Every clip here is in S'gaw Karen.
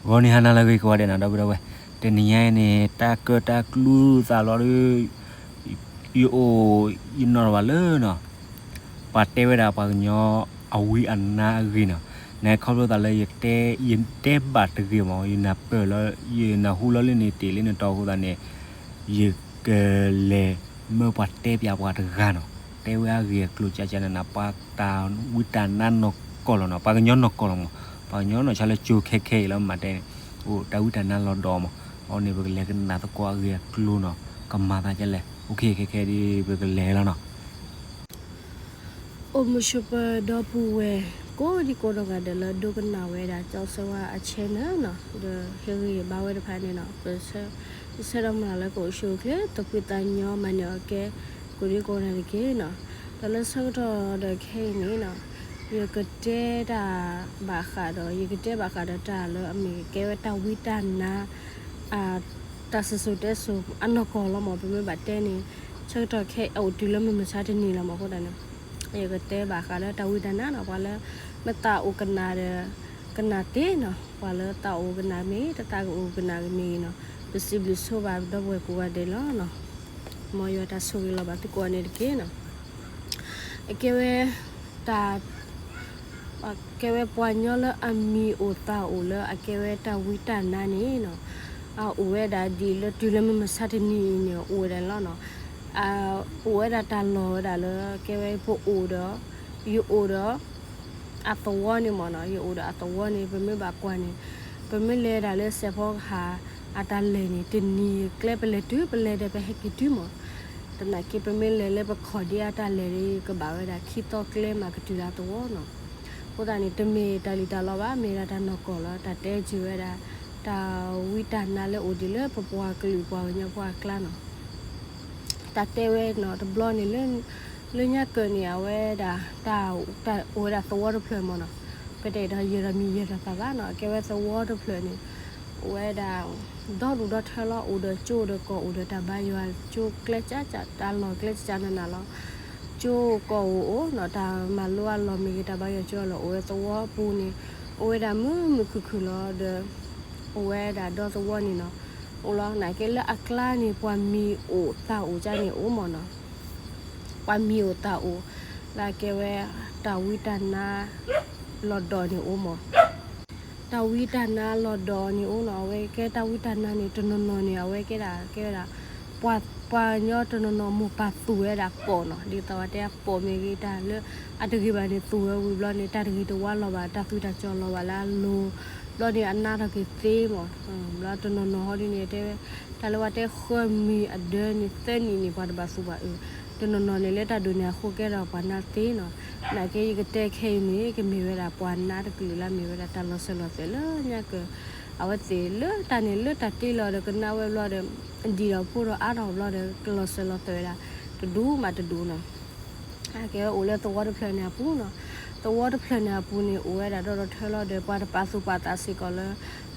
ဂီၤနံၤဟါနၤလၢအဂ့ၤကိးဂၤဒဲးနီၤ ဒီပုၢ်ဒီဝဲၢ်, တနံၤညါအံၤန့ၣ် တၢ်ကၢၣ်တၢ်ကျူသးလီၤဒီး ယအိၣ် ယနီၣ်ထီၣ်ဘၣ်လၢနီၤ ပှၤတဲဝဲဒၣ်ပှၤကညီအဝံအနါအဂ့ၢ်နီၤ, နခီဖျိသးလၢယတဲ ယတဲဘၣ်တဂ့ၤမး ယနၢ်ပၢၢ်လီၤ ယနၢ်ဟူလီၤလၢန့ၣ်တ့ၢ်လၢန့ၣ်တီအဃိသတးန့ၣ် ယကလဲၤမၢပှၤတဲပၠးပှၤတဂၤနီၤ, တဲဝဲအဂ့ၢ်အကျိၤကကနနၤ ပှၤတၢ်ဝံတၢ်နါနီၢ်ကီၢ်လီၤနီၤ, ပှၤကညီနီၢ်ကီၢ်လီၤမး, ပှၤကညီနီၢ်ဆါလၢကၠိခဲခဲအံၤလီၤမးတဲန့ၣ်, အိၣ်တၢ်ဝံတၢ်နါလီၤဒီးမး, အဝဲန့ၣ်ပကလဲၤကနၣ်သကိးအဂ့ၢ်အကျိၤနီၤ, ကမၤသးဒ်လဲၣ်, အိၣ်ခ့ခဲခဲဒ်ပကလဲၤလီၤနီၤ. အိၣ်မုာ်ဆိးပၢၤဒီပုၢ်ဝဲၢ် ကိးဒံကိးနီၢ်ဂၤဒဲးလၢဒိကနၣ်ဝဲဒၣ် ကၠီဆၢဝါအ channel နီၤ, ဒီးဟ့ၣ်ဂံၢ်ဘါဝဲတဖၣ်န့ၣ်နီၤ, ပဆၢ ယဆၢဒီးမုၢ်လၢ်လၢကအိၣ်ဆူၣ်အိၣ်ချ့ သူၣ်ဖှံသးညီမၤန့ၢ်အီၣ်ကဲ ကိးဒံကိးနီၢ်ဂၤဒဲးတက့ၢ်နီၤ. ဒီးလၢဆၢကတီၢ်ဒီးခဲအံၤန့ၣ်နီၤ, ယကတဲတၢ်ဘၣ်ဃးဒီး ယကတဲဘၣ်ဃးဒီးတၢ်လၢအမ့ၢ်ကဲဝဲတၢ်ဝံတၢ်နါ တၢ်စံၣ်စိၤတဲစိၤအနီၢ်ကီၢ်လီၤမး, ပမ့ၢ်ဘၣ်တဲန့ၣ် ဆၢကတီၢ်ခဲအံၤအိၣ်တုၤလၢမုၢ်မဆါတနံၤလီၤမးအဃိသတးန့ၣ်, ယကတဲဘၣ်ဃးလၢတၢ်ဝံတၢ်နါနီၤ, ပှၤလၢမ့ၢ်သးအိၣ်ကနၣ်ဒီး ကနၣ်သ့နီၤ, ပှၤလၢသးအိၣ်ကနၣ်မ့ၢ်ဂ့ၤ တသးကအိၣ်ကနၣ်မ့ၢ်ဂ့ၤနီၤ, ပစံးဘျုးဆိဘၣ်ဒီပုၢ်ဝဲၢ်ကိးဂၤဒဲးလီၤနီၤ. မ်ယွၤတၢ်ဆိၣ်ဂ့ၤလီၤဘၣ်သုကိးဂၤဒဲးန့ၣ်တက့ၢ်နီၤ. အကဲဝဲ တၢ် ကဲဝဲပှၤကညီလၢအမံၤအိၣ်သးအိၣ်လၢအကဲဝဲတၢ်ဝံတၢ်နါန့ၣ်နီၤ, အအိၣ်ဝဲဒၣ်ဒ်လၢတုၤလၢမုၢ်မဆါတနံၤအံၤန့ၣ် အိၣ်ဝဲဒၣ်လီၤနီၤ. အအိၣ်ဝဲဒၣ်တၢ်လီၢ်ဝဲဒၣ်လၢကဲဝဲပအိၣ်ဒီး ယအိၣ်ဒီး အသဝီန့ၣ်မ့ၢ်နီၤ, ယအိၣ်ဒီးအသဝီန့ၣ် ပမ့ၢ်ဘၣ်ကွၢ်န့ၣ် ပမ့ၢ်လဲၤဒၣ်လၢစဲးဖီကဟၣ် အတၢ်လဲၤန့ၣ် တနံၤကျဲပလဲၤတုၤ ပလဲၤဒီးပဟဲက့ၤတုၤမး, သနာ်က့ ပမ့ၢ်လဲၤလၢပခီၣ်ဒ့အတၢ်လဲၤန့ၣ် ကဘၣ်ဝဲဒၣ်ခံသီကျဲမးကတုၤလၢအသဝီနီၤ. အဃိသတးန့ၣ် တမ့ၢ်တၢ်လံၣ်တၢ်လီဘၣ်, မ့ၢ်ဒၣ်တၢ်နီၢ်ကီၢ်လီၤ, တၢ်တဲစၢၤဝဲဒၣ် တၢ်ဝံတၢ်နါလၢအိၣ်ဒံးလၢပပှၤကလုာ်ပှၤကညီဖိအကျါနီၤ. တၢ်တဲဝဲနီၤ တဘျီန့ၣ် လၢညါကၢးန့ၣ် အဝဲဒၣ် တၢ်အိၣ်ဝဲဒၣ်သဝီတဖျၢၣ်မ့ၢ်နီၤ, ပတဲဒီးယဲၢ်ဒီးမံၤယဲၢ်ဒီးသးဘၣ်နီၤ, အကဲဝဲသဝီတဖျၢၣ်န့ၣ် အိၣ်ဝဲဒၣ် ဒီဒူၣ်ဒီထၢလီၤ, အိၣ်ဒီးကၠိဒီးကီၢ် အိၣ်ဒီးတၢ်ဘါယွၤကၠိကျဲကၠးကၠး တၢ်လီၢ်ကျဲကၠးကၠးနးနးလီၤ. ကၠိကီၢ်အိၣ်အိၣ်နီၤ, တၢ်မၤလိအလီၢ်မ့ၢ်ဂ့ၤ တၢ်ဘါယွၤကၠိအလီၢ် အိၣ်ဝဲသဝီပူၤန့ၣ် အိၣ်ဝဲဒၣ်မုာ်မုာ်ခုၣ်ခုၣ်လီၤဒီး အိၣ်ဝဲဒၣ်ဒီသဝီန့ၣ်နီၤ, အိၣ်လီၤ. သနာ်က့လၢအကျါန့ၣ် ပှၤမံၤအိၣ်သးအိၣ်ကၠၢန့ၣ်အိၣ်မ့ၢ်နီၤ, ပှၤမံၤအိၣ်သးအိၣ် လၢအကဲဝဲ တၢ်ဝံတၢ်နါ လီၤဒီးန့ၣ်အိၣ်မ့ၢ် တၢ်ဝံတၢ်နါလီၤဒီးန့ၣ်အိၣ်နီၤ, အဝဲကဲတၢ်ဝံတၢ်နါန့ၣ် တနီၤနီၤန့ၣ် အဝဲကဲဒၣ် ကဲဝဲဒၣ် ပှၤကညီတနီၤနီၤမိၢ်ပၢ်သူၣ်ဝဲဒၣ်ပိာ်နီၤ, ဒ်သိးပှၤတဲအပိာ်မ့ၢ်ဂ့ၤ တၢ်လၢအတဂ့ၤဘၣ်န့ၣ် သူၣ်ဝဲဝံၤဘျီန့ၣ် တၢ်တဂ့ၤတဝါလီၤဘၣ် တၢ်သူတၢ်ကၠီၤလီၤဘၣ်လၢအလိၤ, ဘျီန့ၣ် အနါထီၣ်က့ၤသ့မ့ၢ်, ဘျီတနီၤနီၤဟီဒ်န့ၣ် တဲဝဲ တၢ်လၢပှၤတဲဃၢမံၤအဒၢန့ၣ် သၢနံၣ်န့ၣ် ပှၤတဘၣ်သူဘၣ်အုး, တနီၤနီၤန့ၣ်လၢတၢ်ဒိၣ်န့ၣ်အဃိကဲဒီးပှၤနါသ့နီၤ, သနာ်က့ယကတဲခဲအံၤန့ၣ် ကမ့ၢ်ဝဲဒၣ်ပှၤနါတကလုာ်လၢမ့ၢ်ဝဲဒၣ်တၢ်လီၤစၢၤလီၤသွဲၣ်လၢညါကၢး, အဝဲသ့ၣ်လၢတၢ်န့ၣ်လၢတၢ်တ့လီၤဒီးကနၣ်ဝဲဘျီဒီး ဒံၣ်ဒီးဖိဒီးအါထီၣ်ဘျီဒီး ကလီၤစၢၤလီၤသွဲၣ်ဝဲဒၣ် တဒူၣ်မးတဒူၣ်နီၤ. အကဲဝဲအိၣ်လၢသဝီတဖျၢၣ်န့ၣ်အပူၤနီၤ, သဝီတဖျၢၣ်န့ၣ်အပူၤန့ၣ် အိၣ်ဝဲဒၣ်ဒီဒီထၢလီၤဒီး ပှၤတပာ်သူၣ်ပာ်သးစ့ၢ်ကီးလၢ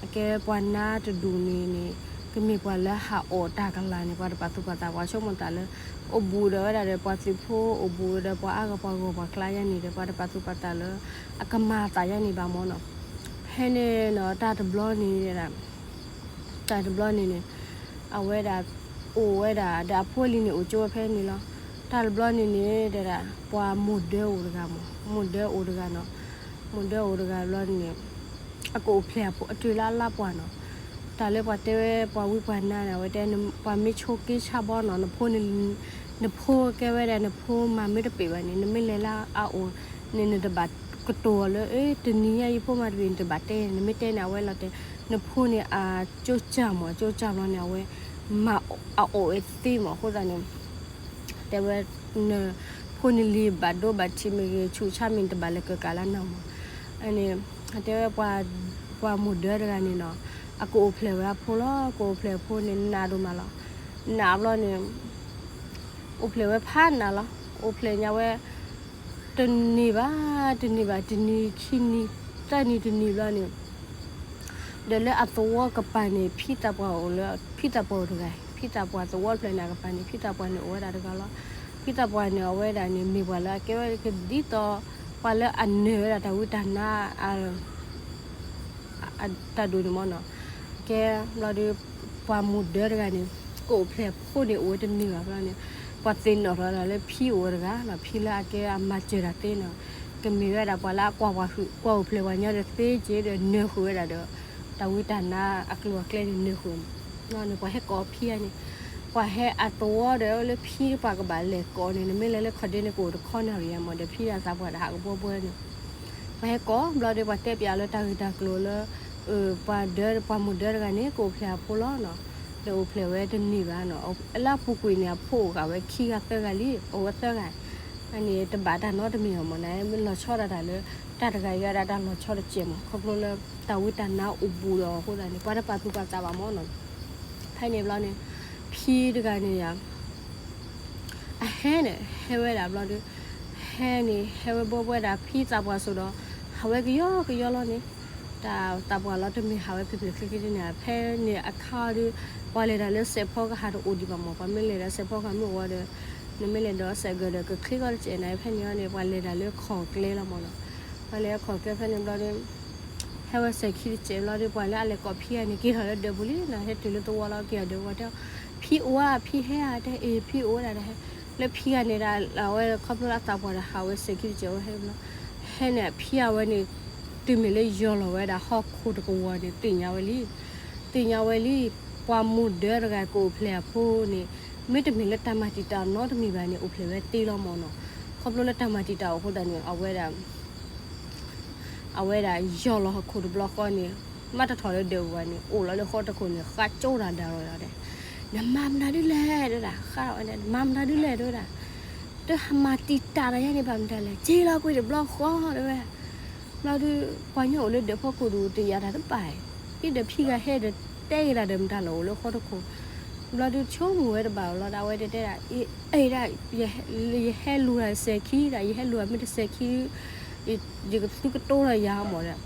အကဲဝဲပှၤနါတဒူၣ်န့ၣ်န့ၣ် ကမ့ၢ်ပှၤလၢဟးအီၣ်တၢ်ကလာ်န့ၣ် ပှၤတပာ်သူၣ်ပာ်သး ပှၤဆိကမိၣ်သးလၢ အိၣ်ဘူးဒီးဝဲဒၣ်ဒီးပှၤသုးဖိ အိၣ်ဘူးဒီးပှၤအါဂၤပှၤဂီၢ်ပှၤကျါယါန့ၣ်ဒီး ပှၤတပာ်သူၣ်ပာ်သးလၢ အကမၤအသးယါန့ၣ်ဘၣ်မ့ၢ်နီၤ. ဖဲန့ၣ်နီၤ တၢ်တဘျီန့ၣ် တၢ်တဘျီန့ၣ်န့ၣ် အဝဲဒၣ် အိၣ်ဝဲဒၣ်ဒီးအဖိအလံၤန့ၣ် အိၣ်ကၠိဝဲဖဲန့ၣ်လီၤ. တၢ်တဘျီန့ၣ်န့ၣ် တဲဒၣ် ပှၤမိၢ်ဒၢအိၣ်တဂၤမ့ၢ် မိၢ်ဒၢအိၣ်တဂၤနီၤ, မိၢ်ဒၢအိၣ်တဂၤဘျီန့ၣ် အကအိၣ်ဖျဲၣ်အဖိ အတုၤလၢအလါပှၢ်နီၤ. တၢ်လၢပှၤတဲဝဲ ပှၤဝံပှၤနါန့ၣ် အဝဲတဲ ပှၤမ့ၢ်ဆိးက့ဆါဘီနီၤ နဖိန့ၣ် နဖိကဲဝဲဒၣ် နဖိမၤမ့ၢ်တပ့ၢ်ဘၣ်န့ၣ် နမ့ၢ်လဲၤလၢအအိၣ်န့ၣ် နတဘၣ်ကတိၤအီၤလၢ အ့ တနံၤညါယဖိမၤတပ့ၢ် နတဘၣ်တဲ နမ့ၢ်တဲန့ၣ် အဝဲလီၤတဲာ် နဖိန့ၣ် အကၠိကၢ်မ့ၢ် အကၠိကၢ်ဘျီန့ၣ် အဝဲ မၤအီၣ်အီၣ်ဝဲသ့မ့ၢ် အဃိသတးန့ၣ် တဲဝဲ နဖိန့ၣ်လံ ဘၣ်ဒိဘၣ်ထံးမ့ၢ်ဂ့ၤ ဆူးဆါမ့ၢ် တဘၣ်လဲၤကၢၢ်ကၢ်လၢနၤမ့ၢ်. အန့ၣ် တဲဝဲ ပှၤမိၢ်ဒၢတဂၤန့ၣ်နီၤ အကအိၣ်ဖျဲၣ်ဝဲအဖိလီၤ. ကအိၣ်ဖျဲၣ်အဖိန့ၣ် နးဒိၣ်မးလီၤ. နးဘျီန့ၣ် အိၣ်ဖျဲၣ်ဝဲဖးနးလီၤ. အိၣ်ဖျဲၣ်ညါဝဲ တနံၤဘၣ် တနံၤဘၣ် တနံၤခံနံၤ သၢနံၤတနံၤဘျီန့ၣ် ဒီးလၢအသဝီကပၤန့ၣ် ဖံသးပှၢ်အိၣ်လၢ ဖံသးပှၢ်အိၣ်တဂၤ ဖံသးပှၢ်သဝီတဖျၢၣ်န့ၣ် အကပၤန့ၣ် ဖံသးပှၢ်န့ၣ်အိၣ်ဝဲဒၣ်တဂၤလီၤ. ဖံသးပှၢ်န့ၣ် အဝဲဒၣ်န့ၣ် မ့ၢ်ပှၤလၢအကဲဝဲဒၣ်ဒ်သိး ပှၤလၢအနၢၤဝဲဒၣ်တၢ်ဝံတၢ်နါ အ တၢ်ဒိးန့ၣ်မ့ၢ်နီၤ. ကဲဘျီဒီး ပှၤမိၢ်ဒၢတဂၤန့ၣ် ကအိၣ်ဖျဲၣ်အဖိန့ၣ် အိၣ်ဝဲတန့ၢ်ဘၣ်ဘျီန့ၣ်, ပှၤသ့ၣ်နီၣ်ထီၣ်လၢဖံအိၣ်ဝဲတဂၤနီၤ, ဖံလၢအကဲအမၤစၢၤတၢ်သ့နီၤ, ကမ့ၢ်ဝဲဒၣ်ပှၤလၢအကွၢ်ပှၤဟုၣ် ကွၢ်အိၣ်ဖျဲၣ်ပှၤညီဒီးသ့က့ဒီး နၢၤဃုာ်ဝဲဒၣ်ဒီး တၢ်ဝံတၢ်နါအကျိၤအကျဲန့ၣ် နၢၤဃုာ်န့ၣ် ပှၤဟဲကိးဖံဂၤန့ၣ်, ပှၤဟဲအသဝီဒီးလၢဖံပှၤကဘၣ်လဲၤကိးန့ၣ် နမ့ၢ်လဲၤလၢခီၣ်ဒ့န့ၣ် ကအိၣ်တခီနၣ်ရံၣ်မ့ၢ်ဒီး ဖံဒီးအသးပှၢ်တဟးကဘှီဘှီန့ၣ် ပှၤဟဲကိးဘျီဒီး ပှၤတဲပၠးလၢတၢ်ဂ့ၢ်တၢ်ကျိၤလၢ ပှၤဒၢ ပှၤမိၢ်ဒၢတဂၤန့ၣ် ကအိၣ်ဖျဲၣ်အဖိလီၤနီၤ, ဒီးအိၣ်ဖျဲၣ်ဝဲတန့ၢ်ဘၣ်နီၤ, လၢအပူၤကွံာ်န့ၣ် အဖိအိၣ်ဃာ်ဝဲခံဂၤသၢဂၤလံ, အိၣ်ဝဲသၢဂၤ, အန့ၣ်တဘၣ်တၢ်နီတမံၤအီၤမ့ၢ်နီၤ, မ့ၢ်လီၤဆီဒၣ်တၢ်လၢ တၢ်တဂၤအံၤဒၣ်တၢ်လီၤဆီတစဲးမ့ၢ် ခီဖျိလၢ တၢ်ဝံတၢ်နါအိၣ်ဘူးဒီးအဃိသတးန့ၣ် ပှၤတပာ်သူၣ်ပာ်သးဘၣ်မ့ၢ်နီၤ, ဖဲန့ၣ်ဘျီန့ၣ် ဖံတဂၤန့ၣ်ယၤ အဟဲန့ၣ် ဟဲဝဲဒၣ်ဘျီဒီး ဟဲန့ၣ် ဟဲဝဲဘှီဘှီဒၣ်ဖံသးပှၢ်စိၤဒီး ဟးဝဲကယီကယီလီၤန့ၣ်, တၢ်သးပှၢ်လီၤတမ့ၢ်ဟးဝဲဖျဲၣ်ဖျဲၣ်ချ့ချ့န့ၣ် ဖဲန့ၣ်အခါဒီး ပှၤလဲၤတၢ်လၢစဲးဖီကဟးတအိၣ်ဒံးဘၣ်မ့ၢ် ပှၤမ့ၢ်လဲၤဒီးစဲးဖီကဟးမ့ၢ်အိၣ်ဝဲဒီး နမ့ၢ်လဲၤဒီးစဲးကၢၤဒီးကချ့ကီတစဲးန့ၣ် ဖဲန့ၣ်အီၤန့ၣ် ပှၤလဲၤတၢ်လၢခီၣ်ကျဲလီၤမ့ၢ်နီၤ, ပှၤလဲၤခီၣ်ကျဲဖဲန့ၣ်ဘျီဒီး ဟဲဝဲစဲးခံတစဲးဘျီဒီး ပှၤလၢအလဲၤကိးဖံဂၤန့ၣ် က့ၤထီၣ်လၢဒၢးပူၤလံနီၤ, ဟဲတုၤလၢသဝီလီၤ က့ၤထီၣ်ဒၢးပူၤတဲအီၤ, ဖံအိၣ်ဧါ ဖံဟဲဧါ, တဲအ့ၣ် ဖံအိၣ်ဝဲဒၣ်ဒီးဟဲ, လၢဖံဂၤန့ၣ်ဒၣ် အဝဲခီဖျိလၢအသးပှၢ်ဒီးဟးဝဲစဲးခံတစဲးဝဲဟဲဘျီ, ဟဲန့ၣ် ဖံဂၤဝဲန့ၣ် တုၤမ့ၢ်လၢယီၢ်လီၤဝဲဒၣ်ဟီၣ်ခိၣ်တကဝီၤန့ၣ် သ့ၣ်ညါဝဲလံ, သ့ၣ်ညါဝဲလံ, ပှၤမိၢ်ဒၢတဂၤကအိၣ်ဖျဲၣ်အဖိန့ၣ် မ့တမ့ၢ်လၢတၢ်မၤတံာ်တာ်နီတမံၤဘၣ်န့ၣ် အိၣ်ဖျဲၣ်ဝဲသ့လီၤမ့ၢ်နီၤ, ခီဖျိလၢတၢ်မၤတံာ်တာ်အဃိသတးန့ၣ် အဝဲဒၣ် အဝဲဒၣ်ယီၢ်လီၤဟီၣ်ခိၣ်တဘျီဃီန့ၣ် မ့ၢ်တထီၣ်လၢဒၢးပူၤဘၣ်န့ၣ် အိၣ်လီၤလၢဃီတခိၣ်န့ၣ် ဃးကၠိတၢ်ဒၣ်လီၤဒီး နမၤမတၤဒ်လဲၣ်တဲဒၣ် ဃးဒီးဝဲန့ၣ် နမၤမတၤဒ်လဲၣ်တဲဝဲဒၣ်, တဟးမၤတံာ်တာ်တၢ်ယါန့ၣ် ဘၣ်မတၤလဲၣ် က့ၤလီၤကွံာ်တဘျီဃီတဲဝဲ, ဘျီဒီး ပှၤညီအိၣ်လၢဒၢးဖီခိၣ်ဒူၣ်တယာ်တၢ်တဘၣ်, ဟံးဒီးဖံဂၤဟဲဒီးတဲက့ၤတၢ်ဒီးမတၤလဲၣ်အိၣ်လၢဃီတခိၣ်, ဘျီဒီးဆိကမိၣ်ဝဲတဘၣ်လီၤဒီး အဝဲတဲတဲဒၣ် အ့ၣ်ဒၣ် ယဟဲလူၤတၢ်စဲးခံဒၣ် ယဟဲလူၤတၢ်မ့ၢ်တစဲးခံ ယကသုကတိၢ်လီၤယၤမ့ၢ်ဒီး,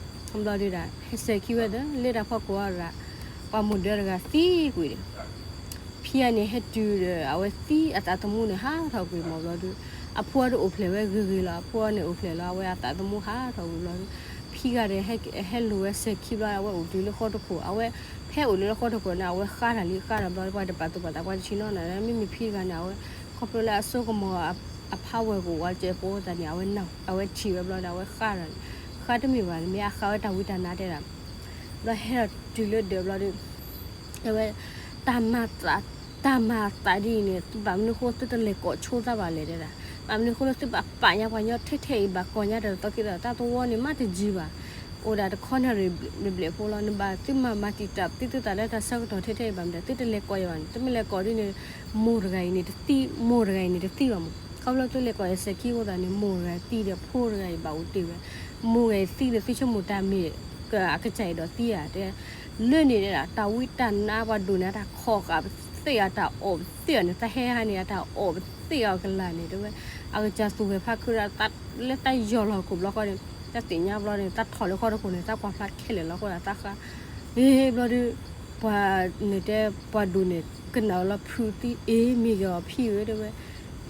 ဘျီဒုးဒၣ် ဟဲစဲးခံဝဲသၢ လၢတၢ်ဖီခိၣ်အီၤဒၣ်, ပှၤမိၢ်ဒၢတဂၤသံကွံာ်ဒီး, ဖံဂၤန့ၣ်ဟဲတုၤဒီး အဝဲသံအသးသမူန့ၣ် ဟးထီၣ်ကွံာ်မ့ၢ်ဘျီဒုး, အဖိအီၤတအိၣ်ဖျဲၣ်ဝဲဂ့ၤဂ့ၤလီၤ အဖိအီၤန့ၣ်အိၣ်ဖျဲၣ်လီၤ အဝဲအသးသမူဟးထီၣ်ကွံာ်ဘျီဒုး, ဖံဂၤဒီး ဟဲလူၤဝဲစဲးခံဘျီ အဝဲအိၣ်တုၤလၢဃီတခိၣ် အဝဲ ဖဲအိၣ်လၢဃီတခိၣ်န့ၣ် အဝဲဃါတၢ်လံ ဃါတၢ်ဘျီ ပှၤတပာ်သူၣ်ပာ်သးပှၤတဆံးနီၤန့ၣ် မ့မ့ၢ်ဖံဂၤန့ၣ် အဝဲ ခီဖျိလၢအစိကမီၤ အဖးဝဲၢ်ကအိၣ်ဝဲစဲးဖိသတးန့ၣ် အဝဲနၢ် အဝဲထံၣ်ဝဲဘျီဒီး အဝဲဃါတၢ်လံ, ဃါတမ့ၢ်ဘၣ် မ့ၢ်အဃါဝဲတၢ်ဝံတၢ်နါတဲဒၣ်, ဘျီဟဲဒီးတုၤလၢဒၢးဘျီဒီး အဝဲ တၢ်မၤသး တၢ်မၤသးဒ်အံၤန့ၣ် ဘၣ်မနုၤဃိသုတလဲၤကိးဆိသးဘၣ်လဲၣ်တဲဒၣ်, ဘၣ်မနုၤဃိလၢသုဘၣ်ပာ်ညါပှၤညီထဲထဲအံၤ ဘၣ်ကိးညါတၢ်သီခံသီ တၢ်သဝီန့ၣ် မ့ၢ်တယံၤဘၣ်, အိၣ်ဒၣ်တခီနၢ်ရံၣ်ဘျဲၣ်ဘျဲၣ်ဖိလီၤ နဘၣ်သုမၤမၤတံာ်တာ်သုသုသးလၢတၢ်ဆၢကတီၢ်ထဲထဲအံၤဘၣ်မတၤ သုတလဲၤကိးယၤဘၣ်န့ၣ် သုမ့ၢ်လဲၤကိးဒ်န့ၣ် မိၢ်တဂၤအံၤန့ၣ်တသံ မိၢ်တဂၤအံၤန့ၣ်တသံဘၣ်မး ခီဖျိသုလဲၤကိးယၤစဲးခံအဃိသတးန့ၣ် မိၢ်တဂၤအံၤသံဒီးဖိတဂၤအံၤဘၣ်အိၣ်တ့ၢ်ဝဲ, မိၢ်တဂၤအံၤသံဒီးသုဆိကမိၣ်တၢ်မ့ၢ် အကစၢ်အဲၣ်ဒိးသံဧါ တဲ လၢန့ၣ်ဒၣ် တၢ်ဝံတၢ်နါပှၤဒိၣ်န့ၣ် တၢ်ခီၣ်ဃာ်ပသ့ၣ်ဧါ တၢ်အီၣ်ပသ့ၣ်ဧါန့ၣ် တၢ်ဟဲဟးန့ၣ် တၢ်အီၣ်ပသ့ၣ်အီၤကလာ်န့ၣ် တဲဝဲ အကစၢ်သူၣ်ဂဲၤဖးခုဒီး လၢတၢ်ယီၢ်လီၤဟီၣ်ခိၣ်ဘျီဃီန့ၣ် တၢ်သ့ၣ်ညါဘျီန့ၣ် တၢ်ထီၣ်လၢဃီတခိၣ်န့ၣ် တၢ်ကွၢ်ဖျါခဲလၢာ်လီၤဃီဒီးတၢ်ဃါ အ့ ဘျီဒီး ပှၤန့ၣ်တဲ ပှၤဒိၣ်န့ၣ် ကနၣ်ဝဲလီၤဖုးသံ အ့ မ့ၢ်ဂ့ၤအီၤဖံဧၢ တဲဝဲ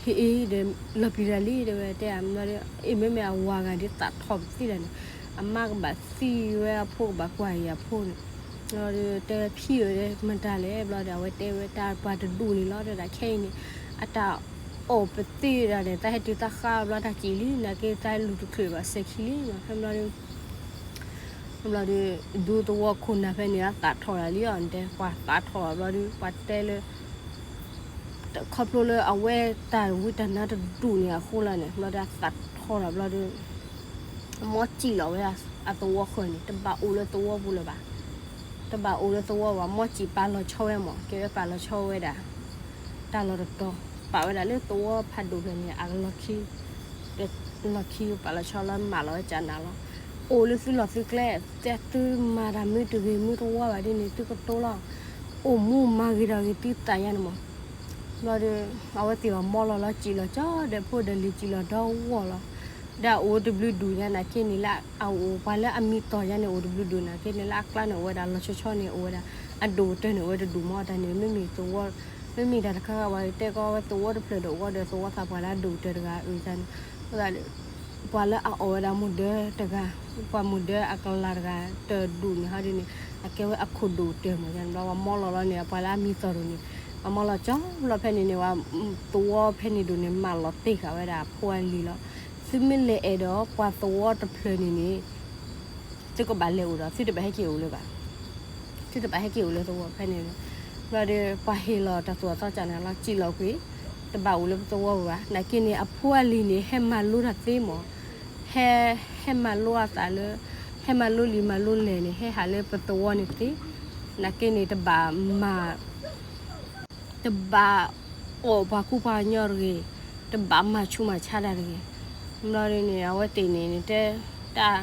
ဟ့ၣ်အ့ ဒီးလီၤပျံၤတၢ်လံ တဲဝဲ တဲအမ့ၢ်ဒီး အ့ မ့မ့ၢ်အဝၤဂၤဒ်သးထီၣ်ပသံဒၣ်န့ၣ် အမါကဘၣ်သံဝဲအဖိကဘၣ်ကွၢ်အံၤအဖိန့ၣ် ဘျီဒီးတဲဝဲဖံဧၢ တဲမတၤလဲၣ် ဘျီဒီး အဝဲတဲဝဲတၢ်ပှၤတဒူၣ်န့ၣ်လီၤ တဲဒၣ်ခဲအံၤန့ၣ် အတၢ်အီၣ်ပသ့ၣ်ဒၣ်န့ၣ် တၢ်ဟဲတုၤတၢ်ဃါဘျီတၢ်ကံၣ်လံ နာ်က့တၢ်လူၤတချုးဘၣ်စဲးခံလံ ဖဲဘျီဒီး ဘျီဒီး ဒူသဝီခိၣ်နၢ်ဖဲန့ၣ် အသးထီၣ်တၢ်လံအီၤ တဲ ပှၤသးထီၣ်ဘျီဒီး ပှၤတဲလၢ ခီဖျိလၢအဝဲတၢ်ဝံတၢ်နါတဒူၣ်န့ၣ်အဃိလီၤန့ၣ် ဘျီဒီးအသးထီၣ်တၢ်ဘျီဒီး အမီၢ်စံၣ်လီၤဝဲအသဝီဃၢၤန့ၣ် တဘၣ်အိၣ်လၢသဝီပူၤလၢၤဘၣ် တဘၣ်အိၣ်လၢသဝီဘၣ် မီၢ်စံၣ်ပာ်လီၤဆီဝဲမး ကဲဝဲပာ်လီၤဆီဝဲဒၣ် တၢ်လီၢ်တတီၤ ပာ်ဝဲဒၣ်လၢသဝီဖးဒိၣ်ဖဲန့ၣ် အလီၢ်ခံ လီၢ်ခံပာ်လီၤဆီလီၤ မၢလီၤဝဲကနၤလီၤ အိၣ်လၢသုလီၢ်သုကျဲ တဲသုမၤတၢ်မ့ၢ်တဂ့ၤမ့ၢ်တဝါဘၣ်ဒ်န့ၣ် သုကတိၤလီၤ အိၣ်မူမၤဂ့ၤဒီးဂ့ၤသုသးညါန့ၣ်မး ဘျီဒီး အဝဲသ့ၣ်ဘၣ်မီၢ်လီၤလီၤစံၣ်လီၤကၠီဒီး ဖိဒီးလံၤစံၣ်လီၤဒီဝီၢ်လီၤ ဒီးအိၣ်တဘျုးဒူၣ်ညါနာ်က့န့ၣ်လၢ အအိၣ်ပှၤလၢအမံၤတီၢ်ညါန့ၣ် အိၣ်တဘျုးဒူၣ်နာ်က့န့ၣ်လၢအကျါန့ၣ် အိၣ်ဝဲဒၣ်လီၤဆီဆီန့ၣ် အိၣ်ဝဲဒၣ် အဒိၣ်ကတၢၢ်န့ၣ် အိၣ်ဝဲတဒူၣ်မီၢ်တၢ်န့ၣ် မ့မ့ၢ်သဝီ မ့မ့ၢ်တၢ်တခါခါဝဲတဲကီးဝဲသဝီတဖျၢၣ်ဒီး အိၣ်ဝဲဒီးသဝီသးပှၢ်လၢအဒိၣ်ကတၢၢ်တဂၤအုၣ်တၢ်န့ၣ် အဃိသတးဒီး ပှၤလၢအအီၣ်ဝဲဒၣ်မူဒၢတဂၤ, ပှၤမူဒၢအကလၤတဂၤ တဒူၣ်န့ၣ်ဟီဒ်န့ၣ် အကဲဝဲအခိၣ်ဒိၣ်ကတၢၢ်မးန့ၣ်ဘျီ ပှၤမီလီၤလီၤန့ၣ် ပှၤလၢအမံၤသီၣ်ဒိၣ်န့ၣ် ပှၤမီလီၤကၠီဘျီဖဲန့ၣ်န့ၣ် ပှၤသဝီဖဲန့ၣ်ဒိၣ်န့ၣ် မၢလီၤတ့ၢ်ဃာ်ဝဲဒၣ်အဖိအလံၤလီၤ. သုမ့ၢ်လဲၤအဲၣ်ဒိးပှၤသဝီတဖျၢၣ်န့ၣ်န့ၣ် သုကဘၣ်လဲၤအိၣ်ဒီး သုတဘၣ်ဟဲက့ၤအိၣ်လၢၤဘၣ်. သုတဘၣ်ဟဲက့ၤအိၣ်လၢသဝီဖဲန့ၣ်လီၤ. ဘျီဒီး ပှၤဟ့ၣ်လီၤတၢ်သူၣ်အသီကၢ်န့ၣ်လီၤ စံၣ်လီၤကွံာ်, တဘၣ်အိၣ်လၢပသဝီဘၣ်. နာ်က့န့ၣ် အဖိအလံၤန့ၣ် ဟဲမၤလိတၢ်သ့မး, ဟဲ, ဟဲမၤလိအသးလၢ, ဟဲမၤလိလံာ်မၤလိလဲၢ်န့ၣ် ဟဲဟးလၢပသဝီန့ၣ်သ့, နာ်က့န့ၣ် တဘၣ်မၤ တဘၣ်အီၣ်ပှၤကူပှၤကညီတဂ့ၤ, တဘၣ်မၤဆူးမၤဆါတၢ်တဂ့ၤ. ဘျီဒ်န့ၣ် အဝဲသ့ၣ်န့ၣ် တဲတၢ်,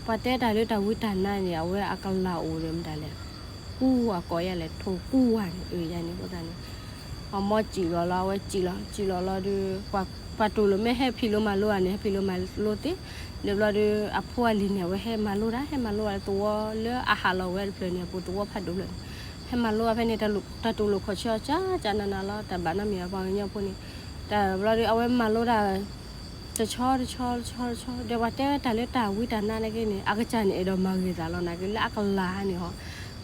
ပှၤတဲတၢ်လၢတၢ်ဝံတၢ်နါန့ၣ် အဝဲအကလၤအိၣ်ဒီးမတၤလဲၣ်, ကူဝၤကိးယၤလဲၣ် ထိၣ်ကူဝၤန့ၣ် အၢယၤန့ၣ်အဃိသတးန့ၣ် အမိၢ်စံၣ်လီၤလီၤ အဝဲစံၣ်လီၤ စံၣ်လီၤလီၤဒီး ပှၤတူၢ်လိာ်မ့ၢ်ဟဲဖံးလိမၤလိဧါန့ၣ် ဟဲဖံးလိမၤလိသ့, ဒီးဘျီဒီး အဖိအလံၤန့ၣ် အဝဲဟဲမၤလိတၢ် ဟဲမၤလိတၢ်လၢသဝီလၢအဟးလီၤဝဲတဖျၢၣ်န့ၣ် အပူၤသဝီဖးဒိၣ်ဖျၢၣ်န့ၣ်, ဟဲမၤလိတၢ်ဖဲန့ၣ် တၢ်တူၢ်လိာ်ခီၣ်ဆၢအီၤကၠၢ်ကၠၢ်နးနးလီၤ တၢ်ဘၣ်နီတမံၤအပှၤကညီဖိန့ၣ်, တၢ်ဘျီဒီး အဝဲမၤလိတၢ် တဆီတဆီတဆီတဆီ ဒီးပှၤတဲဝဲတၢ်လၢတၢ်ဝံတၢ်နါနာ်က့န့ၣ် အကစၢ်န့ၣ် အဲၣ်ဒိးမၤဂ့ၤသးလီၤ နာ်က့လၢအကလၤန့ၣ်ဟီ,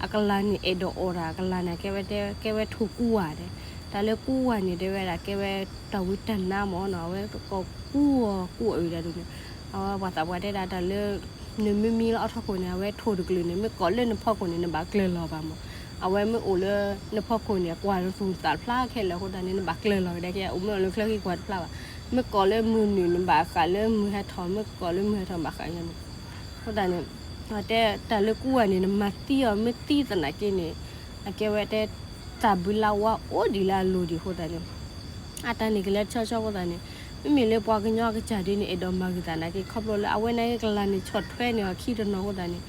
အကလၤန့ၣ် အဲၣ်ဒိးအီၣ်တၢ် အကလၤန့ၣ် ကဲဝဲတဲ ကဲဝဲထိၣ်ကူဝၤဒဲး, တၢ်လၢကူဝၤန့ၣ် တဲဝဲဒၣ် ကဲဝဲတၢ်ဝံတၢ်နါမ့ၢ်နီၤ အဝဲကီၢ်ကူဝၤကူအၢဒၣ်ဒ်န့ၣ်, အဝဲပှၤသးပှၢ်တဲဒၣ်တၢ်လၢ နမ့ၢ်မံလၢအီထီခိၣ်န့ၣ် အဝဲထိၣ်တကလုာ်န့ၣ် မ့ၢ်ကိးလၢနဖီခိၣ်န့ၣ် နဘၣ်ကျၢၤလီၤဘၣ်မး, အဝဲမ့ၢ်အိၣ်လၢနဖီခိၣ်န့ၣ် ကွၢ်တသူၣ်သးတဖျါခဲလၢာ်အဃိသတးန့ၣ် နဘၣ်ကျၢၤလီၤကဒါက့ အိၣ်မ့ၢ်အိၣ်လၢချၢဃံကွၢ်တဖျါဘၣ်, မ့ၢ်ကိးလၢမုၢ်နုာ်နဘၣ်ဃးလၢမုၢ်ဟဲထီၣ် မ့ၢ်ကိးလၢမုၢ်ဟဲထီၣ်ဘၣ်ဃးယၤန့ၣ်, အဃိသတးန့ၣ် တဲတၢ်လၢကူဝၤန့ၣ် နမၤသံအီၤ မ့ၢ်သံသနာ်က့န့ၣ် အကဲဝဲတဲ တၢ်ဘုလၢဝါအိၣ်ဒံးလၢအလိၤဒံးအဃိသတးန့ၣ် အတၢ်န့ၣ်ကလဲၤဆီဆီအဃိသတးန့ၣ် မ့မ့ၢ်လၢပှၤကညီအကစၢ်ဒ်န့ၣ် အဲၣ်ဒိးမၤဂ့ၤသးနာ်က့ ခီဖျိလၢအဝဲန့ၣ်ကလၤန့ၣ် ဆီၣ်ထွဲန့ၢ်အီၤခံတနီၤအဃိသတးန့ၣ်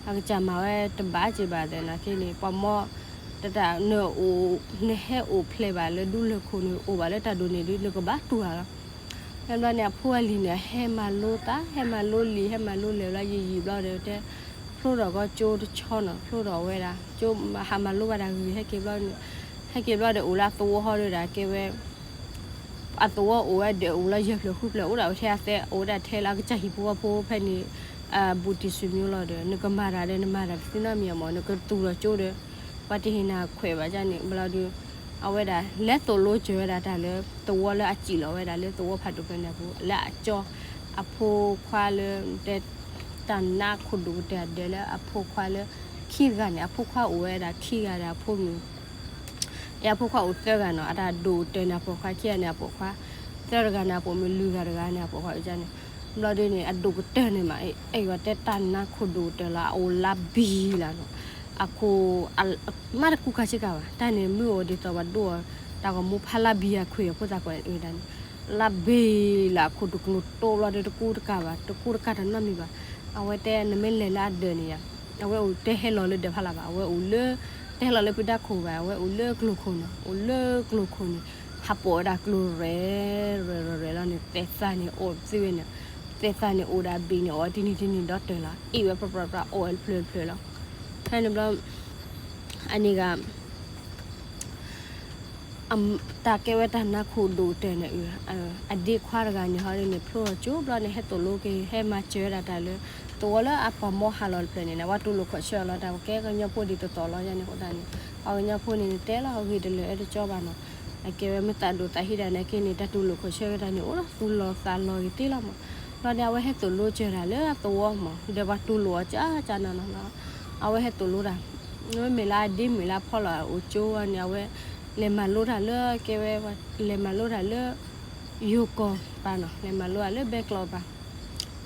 အကစၢ်မၤဝဲတဘၣ်စ့ၢ်ဘၣ်သနာ်က့န့ၣ် ပှၤမီ တၢ် နဟဲအိၣ်ဖျဲၣ်ဘၣ်လၢဒူလၢၢ်ခိၣ်န့ၣ် အိၣ်ဘၣ်လၢတၢ်ဒိၣ်န့ၢ်ဒ် နကဘၣ်တူၢ်အါလီၤ. ဖဲဘျီန့ၣ် အဖိအလံၤန့ၣ် ဟဲမၤလိသး ဟဲမၤလိလံာ် ဟဲမၤလိလဲၢ်ဘျီ ယံာ်ယံာ်ဘျီဒီးတဲ ဖျိထီၣ်ကီၢ်ကၠိတဆီနီၤ ဖျိထီၣ်ဝဲဒၣ် ကၠိဟးမၤလိဘၣ်တၢ်ဂ့ၤဂ့ၤ ဟဲက့ၤဘျီန့ၣ် ဟဲက့ၤဘျီဒီးအိၣ်လၢအသဝီဟီဒီး ကဲဝဲ အသဝီအိၣ်ဝဲဒီးအိၣ်လၢယဲၢ်ဖျၢၣ်ဃုဖျၢၣ် အိၣ်ဒၣ်ဝဲထဲအသဲ အိၣ်ဝဲဒၣ်ထဲလၢအကစၢ်ဟံၣ်ဖိဃီဖိဖဲန့ၣ် ဘူးတံၢ်စူၤမၠိလီၤဒီး နကမၤတၢ်ဒီးနမၤတၢ်တသ့နီတမံၤမး နကသူၣ်ထီၣ်ကၠိဒီး ပှၤတဟ့ၣ်နၤခွဲးဘၣ်န့ၣ် ဘျီဒီး အဝဲဒၣ်လဲၤသိၣ်လိစၢၤဝဲဒၣ်တၢ်လၢသဝီလၢအစံၣ်လီၤဝဲဒၣ်လၢသဝီဖးဒိၣ်ဖဲန့ၣ်အပူၤ လၢအကၠီ အဖိခွါလၢ တဲ တၢ်နါခိၣ်ဒိၣ်ကတၢၢ်အဒၢးလၢအဖိခွါလၢ ခံဂၤန့ၣ် အဖိခွါအိၣ်ဝဲဒၣ်ခံဂၤဒီးအဖိမုၣ် အဖိခွါအိၣ်သၢဂၤနီၤ အတၢ်ဒိၣ်ကတၢၢ်န့ၣ်အပိာ်ခွါခံဂၤန့ၣ်အပိာ်ခွါ သၢတဂၤန့ၣ်အပိာ်မုၣ် လွံၢ်ဂၤတဂၤန့ၣ်အပိာ်ခွါ အန့ၣ် ဘျီဒ်န့ၣ် အဒိၣ်ကတၢၢ်န့ၣ်မး အဲၣ်ဂီၤတဲတၢ်နါခိၣ်ဒိၣ်ကတၢၢ်လီၤ အအိၣ်လါဘံလၢ်နီၤ အခိၣ် မ့ၢ်တကူကၤစ့ၢ်ကီးဘၣ် တၢ်န့ၣ်မ့ၢ်အိၣ်ဒ်သိးပှၤဒိၣ်အီၤ တၢ်ဂီၤမူဖးလါဘံအခွံၣ်အဖိသၣ်ကွၢ်ဝဲဒၣ်န့ၣ် လါဘံလၢ်အခိၣ်တကျိၤတိဘျီဒီးတကူတကၤဘၣ် တကူတကၤတၢ်နီတမံၤဘၣ် အဝဲတဲနမ့ၢ်လဲၤလၢအဒၢးန့ၣ်ယၤ အဝဲအိၣ်တဲဟဲလီၤလၢဒၢးဖးလၢ်ဘၣ် အဝဲအိၣ်လၢ တဲဟဲလီၤလၢဖုဒါခိၣ်ဘၣ် အဝဲအိၣ်လၢကျိၤခိၣ်နီၤ အိၣ်လၢကျိၤခိၣ်န့ၣ် ဟးပိာ်ဝဲဒၣ်ကျိၤရဲၣ် ရဲၣ်ရဲၣ်ရဲၣ်လီၤန့ၣ် သဲးသးန့ၣ်အိၣ်သ့ဝဲန့ၣ် သဲးသးန့ၣ်အိၣ်ဒၣ်ဘံၣ်န့ၣ် အိၣ်ဝဲတနံၤတနံၤဒီတၢၢ်လီၤ အ့ၣ်ဝဲပြးပြးပြး အိၣ်ဝဲတဖျၢၣ်တဖျၢၣ်လီၤ ဖဲန့ၣ်ဘျီ အန့ၣ်ဂၤ တၢ်ကဲဝဲတၢ်နါခိၣ်ဒိၣ်ကတၢၢ်န့ၣ် အဒ့ခွါတဂၤန့ၣ်ဟီဒ်န့ၣ် ဖျိထီၣ်ကၠိဘျီန့ၣ် ဟဲသိၣ်လိက့ၤ ဟဲမၤစၢၤဝဲဒၣ်တၢ်လၢ သဝီလၢအပှၤမီဟးလီၤတဖျၢၣ်န့ၣ် ပှၤတူၢ်လိာ်ခီၣ်ဆၢအီၤလီၤ တၢ်ကဲကညီဖိဒ်သိးသိးလီၤယၤန့ၣ်အဃိသတးန့ၣ် ပှၤကညီဖိန့ၣ် နတဲလီၤအဂ့ၢ်တလၢာ်အၢတကၠီဘၣ်နီၤ အကဲဝဲမ့ၢ်သးဒိၣ်သးဟံးဒၣ်နာ်က့န့ၣ် တၢ်တူၢ်လိာ်ခီၣ်ဆၢက့ၤတၢ်န့ၣ် အိၣ်ဒီးသူၣ်လီၤသးလီၤဂ့ၤသ့လီၤမး ဘျီန့ၣ် အဝဲဟဲသိၣ်လိစၢၤတၢ်လၢအသဝီမး ဒီးပှၤတူၢ်လိာ်အီၤကၢ်ကၢ်နီၤနီၤ အဝဲဟဲသိၣ်လိတၢ် မ့မ့ၢ်လၢအဒ့မုၣ်လၢအဖီလီၤအိၣ်ကၠိန့ၣ် အဝဲ လဲၤမၤလိတၢ်လၢကဲဝဲ လဲၤမၤလိတၢ်လၢ ယိၤကီၢ်ပၤနီၤ လဲၤမၤလိတၢ်လၢဘဲကျိးပၤ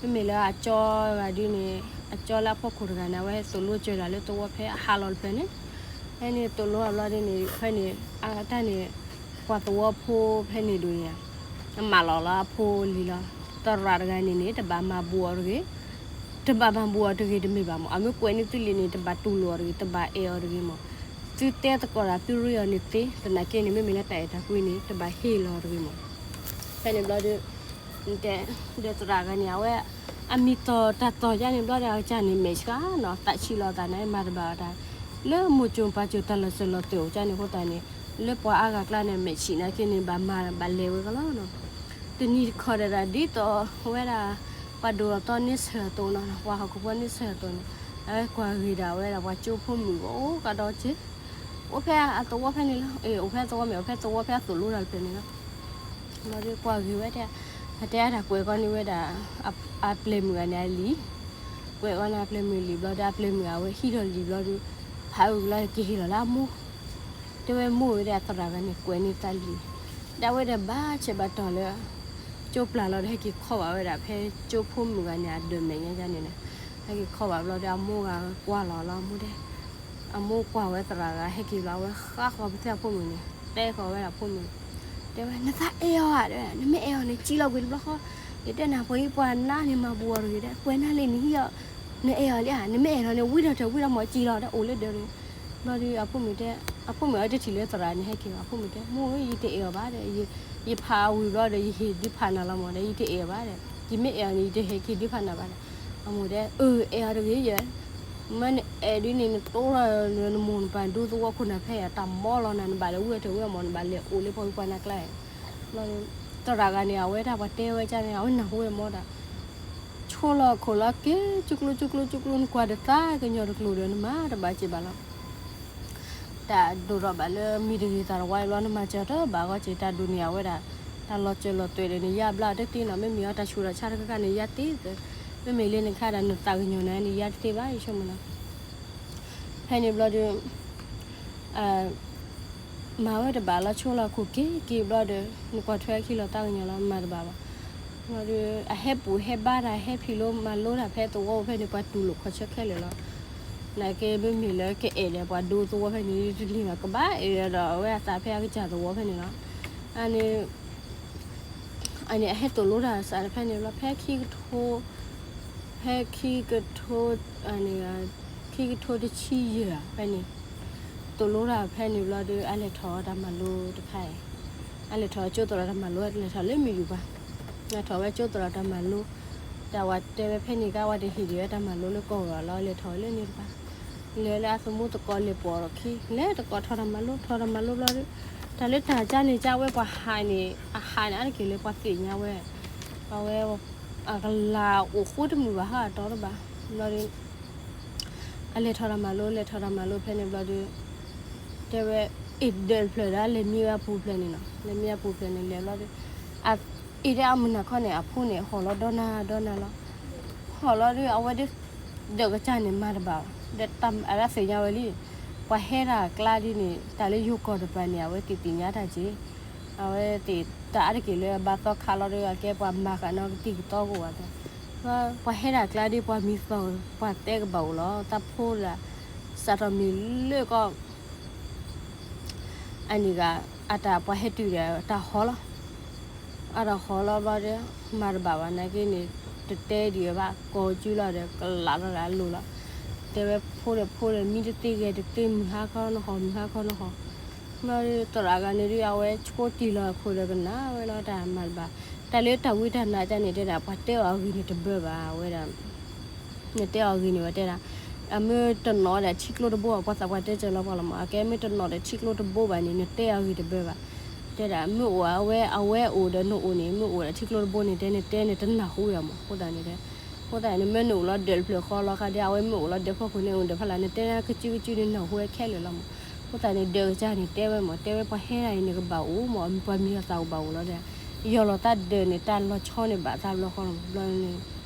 မ့မ့ၢ်လၢအကၠီဂၤဒ်န့ၣ် အကၠီလၢအဖီခိၣ်တဂၤန့ၣ် အဝဲဟဲသိၣ်လိစၢၤတၢ်လၢသဝီဖဲအဟးလီၤတဖျၢၣ်န့ၣ် ဖဲန့ၣ်သိၣ်လိအဘျီဒ်န့ၣ် ဖဲန့ၣ် အတၢ်န့ၣ် ပှၤသဝီဖိဖဲန့ၣ်ဒိၣ်န့ၣ် အမၢလီၤလၢအဖိလံၤလီၤ သရၣ်တဂၤန့ၣ်န့ၣ် တဘၣ်မၤဘူးအီၤတဂ့ၤ တဘၣ်မၤဘူးအီၤတဂ့ၤတမ့ၢ်ဘၣ်မး အမ့ၢ်ကွဲးန့ၢ်သုလံာ်န့ၣ် တဘၣ်တူၢ်လိာ်အီၤတဂ့ၤ တဘၣ်အဲၣ်အီၤတဂ့ၤမး သုတဲသကိးတၢ်သုရ့အီၤန့ၣ်သ့ သနာ်က့န့ၣ် မ့မ့ၢ်လၢတၢ်အဲၣ်တၢ်ကွံန့ၣ် တဘၣ်ဟ့ၣ်လီၤအီၤတဂ့ၤမး ဖဲန့ၣ်ဘျီဒီး တဲ ဒီးသရၣ်ဂၤန့ၣ် အဝဲ အမံၤသီၣ်တၢ်သီၣ်ယါန့ၣ်ဘျီဒီး အကစၢ်န့ၣ် မဲာ်ဆှးနီၤ သးဆံးလီၤသးန့ၣ် မၤတဘၣ်အီၤတၢ် လၢမိၢ်ကၠိပၢ်ကၠိတၢ်လီၤစၢၤလီၤသွဲၣ်အိၣ်ကၢ်န့ၣ်အဃိသတးန့ၣ် လၢပှၤအါဂၤကျါန့ၣ် မဲာ်ဆှးနာ်က့န့ၣ် ဘၣ်မၤဘၣ်လဲၤဝဲကလီလီၤနီၤ တနံၤတခီဒီးဒၣ် ဒ်သိးဝဲဒၣ် ပှၤဒိၣ်ထီၣ်တီန့ၢ်ဆၢၣ်အသိးနီၤ, ပှၤဟီၣ်ခိၣ်ဖိန့ၢ်ဆၢၣ်အသိးန့ၣ်, အဝဲကွၢ်ဂ့ၤဒၣ်ဝဲဒၣ် ပှၤကၠိဖိမုၣ်အိၣ်ကဒီးက့ၤ, အိၣ်ဖဲအသဝီဖဲန့ၣ်လီၤ. အိၣ်ဖဲအသဝီမ့ၢ် အိၣ်ဖဲသဝီဖဲအသိၣ်လိတၢ်တဖျၢၣ်န့ၣ်လီၤ. ဘျီဒီးကွၢ်ဂ့ၤဝဲတဲ, အတဲအတၢ်ကွဲးကီန့ၢ်ဝဲဒၣ် အပျဲၢ်မုၣ်ဂၤန့ၣ်အလံၤ, ကွဲးကီန့ၢ်အပျဲၢ်မုၣ်လံၤဘျီဒီး အပျဲၢ်မုၣ်ဂၤဝဲဟံးထီၣ်လံၤဘျီဒီး ဖးအုၣ်လီၤက့ၤဟ့ၣ်လီၤလၢအမိၢ်, တဲဝဲမိၢ်ဝဲဒၣ်သရၣ်ဂၤန့ၣ် ကွဲးန့ၢ်သးလံၤ, ဒၣ်ဝဲဒီးဘၣ်ဆဲးဘၣ်တီၢ်လၢ ကၠိပျၢ်လီၤဒီး ဟဲက့ၤခီဘၣ်ဝဲဒၣ်ဖဲကၠိဖိမုၣ်ဂၤန့ၣ် အဒၢးမဲာ်ညါယါန့ၣ်န့ၣ်, ဟဲက့ၤခီဘၣ်ဘျီဒီး အမိၢ်ဂၤကွၢ်လီၤလီၤ အမိၢ်တဲ, အမိၢ်ကွၢ်ဝဲသရၣ်ဂၤဟဲက့ၤဘျီ အဝဲဃါဃီၤပသ့ၣ်အဖိမုၣ်န့ၣ် တဲဃီၤဝဲဒၣ်အဖိမုၣ်, တဲဝဲ နသးအဲၣ်အီၤဧါ, တဲဝဲ နမ့ၢ်အဲၣ်အီၤန့ၣ် စံၣ်လီၤကွံာ်တဘျီဃီ, ယတဲနၤပှၤဟံးပှၤနါန့ၣ် မၤဘူးအီၤတဂ့ၤ, တဲ ကွဲးနၤလံန့ၣ်ဟံးအီၤ, နအဲၣ်အီၤလံဧါ, နမ့ၢ်အဲၣ်လီၤန့ၣ် ဝံထီၣ်တၢ်ဝံထီၣ်မ့ၢ်စံၣ်လီၤ ဒီးအိၣ်လၢဒၢးန့ၣ်, ဘျီဒီးအဖိမုၣ်တဲ, အဖိမုၣ်အတထံၣ်လၢသရၣ်န့ၣ်ဟဲက့ၤဘၣ်, အဖိမုၣ်တဲ မိၢ်ဧၢ ယတအဲၣ်အီၤဘၣ်ဒီး, ယဖးအဝံၤဘျီဒီး ယဟ့ၣ်ဒုးဖးနၤလီၤမၢ်ဒီး ယတအဲၣ်အီၤဘၣ်ဒီး, ယမ့ၢ်အဲၣ်အီၤန့ၣ် ယတဟဲက့ၤဒုးဖးနၤဘၣ်ဒီး, အမိၢ်တဲ အၢ အဲၣ်အီၤတဂ့ၤယဲ, မ့ၢ်နအဲၣ်ဒုးန့ၣ် နတိၢ်ထီၣ်နမိၢ်နပၢ်ဒူသဝီခိၣ်နၢ် ဖဲအတၢ်မီလီၤနၤ နဘၣ်လဲၤဝံအီၤတၢ်ဝံအီၤမၢ် နဘၣ်လဲၤအိၣ်လၢပှၤဟံးပှၤနါကျါ, သရၣ်ဂၤန့ၣ် အဝဲတၢ်ပှၤတဲဝဲကန့ၣ် အဝဲနၢ်ဟူဝဲမၢ်ဒီး ဆိလီၤခိၣ်လီၤက့ၤ ကၠူကျိကၠူကျိကၠူကျိ နကွၢ်ဒီးသးကညီၤတကျိၤဒီး နမၤတဘၣ်စ့ၢ်ဘၣ်လီၤ. တၢ်ဒိၣ်ထီၣ်ဘၣ်လၢမံၤတဂ့ၤသးတဝါအံၤဘျီ နမၤစၢၤတဘၣ်ဂီၢ်က့ၤ တၢ်ဒိၣ်န့ၢ်အဝဲဒၣ် တၢ်လီၤစၢၤလီၤသွဲၣ်ဒီး နယါဘျါတသ့နီၤ, မ့မ့ၢ်အီၤတၢ်ဆူးတၢ်ဆါတခါခါန့ၣ် ယါသ့, မ့မ့ၢ်လၢနခါဒၣ် နသးကညီၤန့ၣ် နယါတသ့ဘၣ် ယဆိကမိၣ်နီၤ. ဖဲန့ၣ်ဘျီဒီး မၤဝဲတဘၣ်လီၤ ဆိလီၤခိၣ်က့ၤက့ၤဘျီဒီး နကွၢ်ထွဲခံလီၤသးကညီၤလီၤ မၤတဘၣ်ဘၣ်. ဘျီဒီး အဟဲပူၤဟဲဘါတၢ် ဟဲဖံးလိမၤလိတၢ်ဖဲသဝီဖဲန့ၣ် ပှၤတူၢ်လိာ်ခီၣ်ဆၢခဲလၢာ်လီၤ. နာ်က့ မ့မ့ၢ်လၢကအဲၣ်ဒီးပှၤဒူသဝီဖဲန့ၣ် တလံၤဘၣ် ကဘၣ်အဲၣ်ဒီးအဝဲအသးဖဲအကစၢ်သဝီဖဲန့ၣ်လီၤ. အန့ၣ် အန့ၣ် အဟဲသိၣ်လိတၢ်စးဖဲန့ၣ်ဘျီ ဖဲခံကထိ ဖဲခံကထိ အန့ၣ် ခံကထိတဆံယဲၢ်ဖဲန့ၣ် သိၣ်လိတၢ်ဖဲန့ၣ်ဘျီဒီး အလဲၤထီၣ်တၢ်မၤလိတခါအံၤ, အလဲၤထီၣ်ကၠိသရၣ်တၢ်မၤလိ လဲၤထီၣ်လၢမံၤယူၤပၤ, လဲၤထီၣ်ဝဲကၠိသရၣ်တၢ်မၤလိ, တၢ်ဝဲတဲဝဲဖဲန့ၣ်ကါ ဝဲတဟ့ၣ်ဒံးဝဲတၢ်မၤလိလၢကီၢ်ဂီၤလီၤ လဲၤထီၣ်လၢန့ၣ်တပၤ, လဲၤလၢအသမူသကိးလဲၤပိာ်ထီၣ်ခံ လဲၤသကိးထီၣ်တၢ်မၤလိ ထီၣ်တၢ်မၤလိဘျီဒီး တၢ်လၢတၢ်ကါန့ၣ် ကါဝဲပှၤဟးန့ၣ် အဟးန့ၣ် အါတက့ၢ်လၢပှၤသ့ၣ်ညါဝဲ, အဝဲ အကလၤအိၣ်ဃိတမုာ်ဘၣ် ဟးအတီတဘၣ်, ဘျီဒီး အလဲၤထီၣ်တၢ်မၤလိ လဲၤထီၣ်တၢ်မၤလိဖဲန့ၣ်ဘျီဒီး တဲဝဲ အ့ၣ်ဒၢးတဖျၢၣ်ဒီး လဲၤမံဝဲအပူၤဖျၢၣ်န့ၣ်နီၤ, လဲၤမံအပူၤဖျၢၣ်န့ၣ် လဲၤဘျီဒီး အ့ၣ်ဒၣ်အမုၢ်နၤခီန့ၣ် အဖိန့ၣ် ဟီၣ်လီၤဒီနၤဒီနၤလီၤ, ဟီၣ်လီၤဒီး အဝဲဒၣ် ဒၢးကစၢ်န့ၣ် မၤတဘၣ်ဘၣ်, ဒီးအဝဲသ့ၣ်ညါဝဲလံ, ပှၤဟဲတၢ်ကျါဒ်န့ၣ် တၢ်လၢယိၤကီၢ်တပၤန့ၣ် အဝဲသ့ၣ်သ့ၣ်ညါတၢ်က့ၤ, အဝဲသ့ၣ်တၢ်အါတက့ၢ်လၢအဘၣ်သီခါလီၤဒီး အကဲပှၤမၤဃာ်နီၣ်ကသံၣ်ကသီကအိၣ်ဘၣ်သီ, ပှၤဟဲတၢ်ကျါဒ် ပှၤမံသီ ပှၤတဲကဘၣ်အိၣ်လီၤ, တၢ်ဖိဒၣ် စးထီၣ်မ့ၢ်လၢကီၢ် အန့ၣ်ဂၤ အတၢ်ပှၤဟဲတုၤဒီးတၢ်ဟီလီၤ, အတၢ်ဟီလီၤဘျီဒီး မၤတဘၣ်ဘၣ်နာ်က့န့ၣ် တတဲဒံးဘၣ် ကိးကၠူလီၤဒီး ကလးလီၤဒီးအလိၤလီၤ, တဲဝဲဖိဒီးဖိဒီး မံတသ့ဂဲၤတသ့ မုၢ်ဟါခီနဟီၣ် မုၢ်ဟါခီနဟီၣ်, ဘျီဒီးသရၣ်ဂၤန့ၣ်ဒုး အဝဲဆိတံၢ်လီၤအခိၣ်ဒီးကနၣ်ဝဲလီၤ တၢ်မၤတဘၣ်, တၢ်လၢတၢ်ဝံတၢ်နါကန့ၣ်တဲဒၣ် ပှၤတဲအီၤအဂ့ၢ်န့ၣ်တဘၢဘၣ်ဝဲဒၣ် နတဲအီၤဂ့ၤန့ၣ်ဝဲတဲဒၣ်, အမ့ၢ်တနီၤဒီးထံကျိတဘိ ပှၤသးပှၢ်တဲစၢၤလီၤပှၤလီၤမး, အကဲမ့ၢ်တနီၤဒီးထံကျိတဘိဘၣ်န့ၣ် နတဲအီၤဂ့ၤတဘၢဘၣ်, တဲဒၣ် မ့ၢ်အိၣ်အဝဲ အဝဲအိၣ်ဒီးနအိၣ်န့ၣ် မ့ၢ်အိၣ်ဒီးထံကျိတဘိန့ၣ် တဲနတဲန့ၣ်တနၢ်ဟူဝဲမး, အဃိသတးန့ၣ်တဲ, အဃိသတးန့ၣ် မ့ၢ်နအိၣ်လီၤဒၢးတဖျၢၣ်ဃီလီၤခါဒီး အဝဲမ့ၢ်အိၣ်လီၤဒၢးဖီခိၣ်န့ၣ် အိၣ်ဒၢးဖီလာ် နတဲကစုကစုန့ၣ် နၢ်ဟူဝဲခဲလၢာ်လီၤမး, အဃိသတးန့ၣ် ဒၢးကစၢ်န့ၣ်တဲဝဲမး, တဲဝဲပှၤဟဲဒၣ်အံၤန့ၣ်ကဘၣ်အိၣ်မး, ပှၤမံၤအသးကဘၣ်အိၣ်လီၤဒီး ယီၢ်လီၤသးဒၢးန့ၣ် တၢ်လီၤဆီန့ၣ်ဘၣ်သးဘျီဃီလီၤ, ဘျီန့ၣ်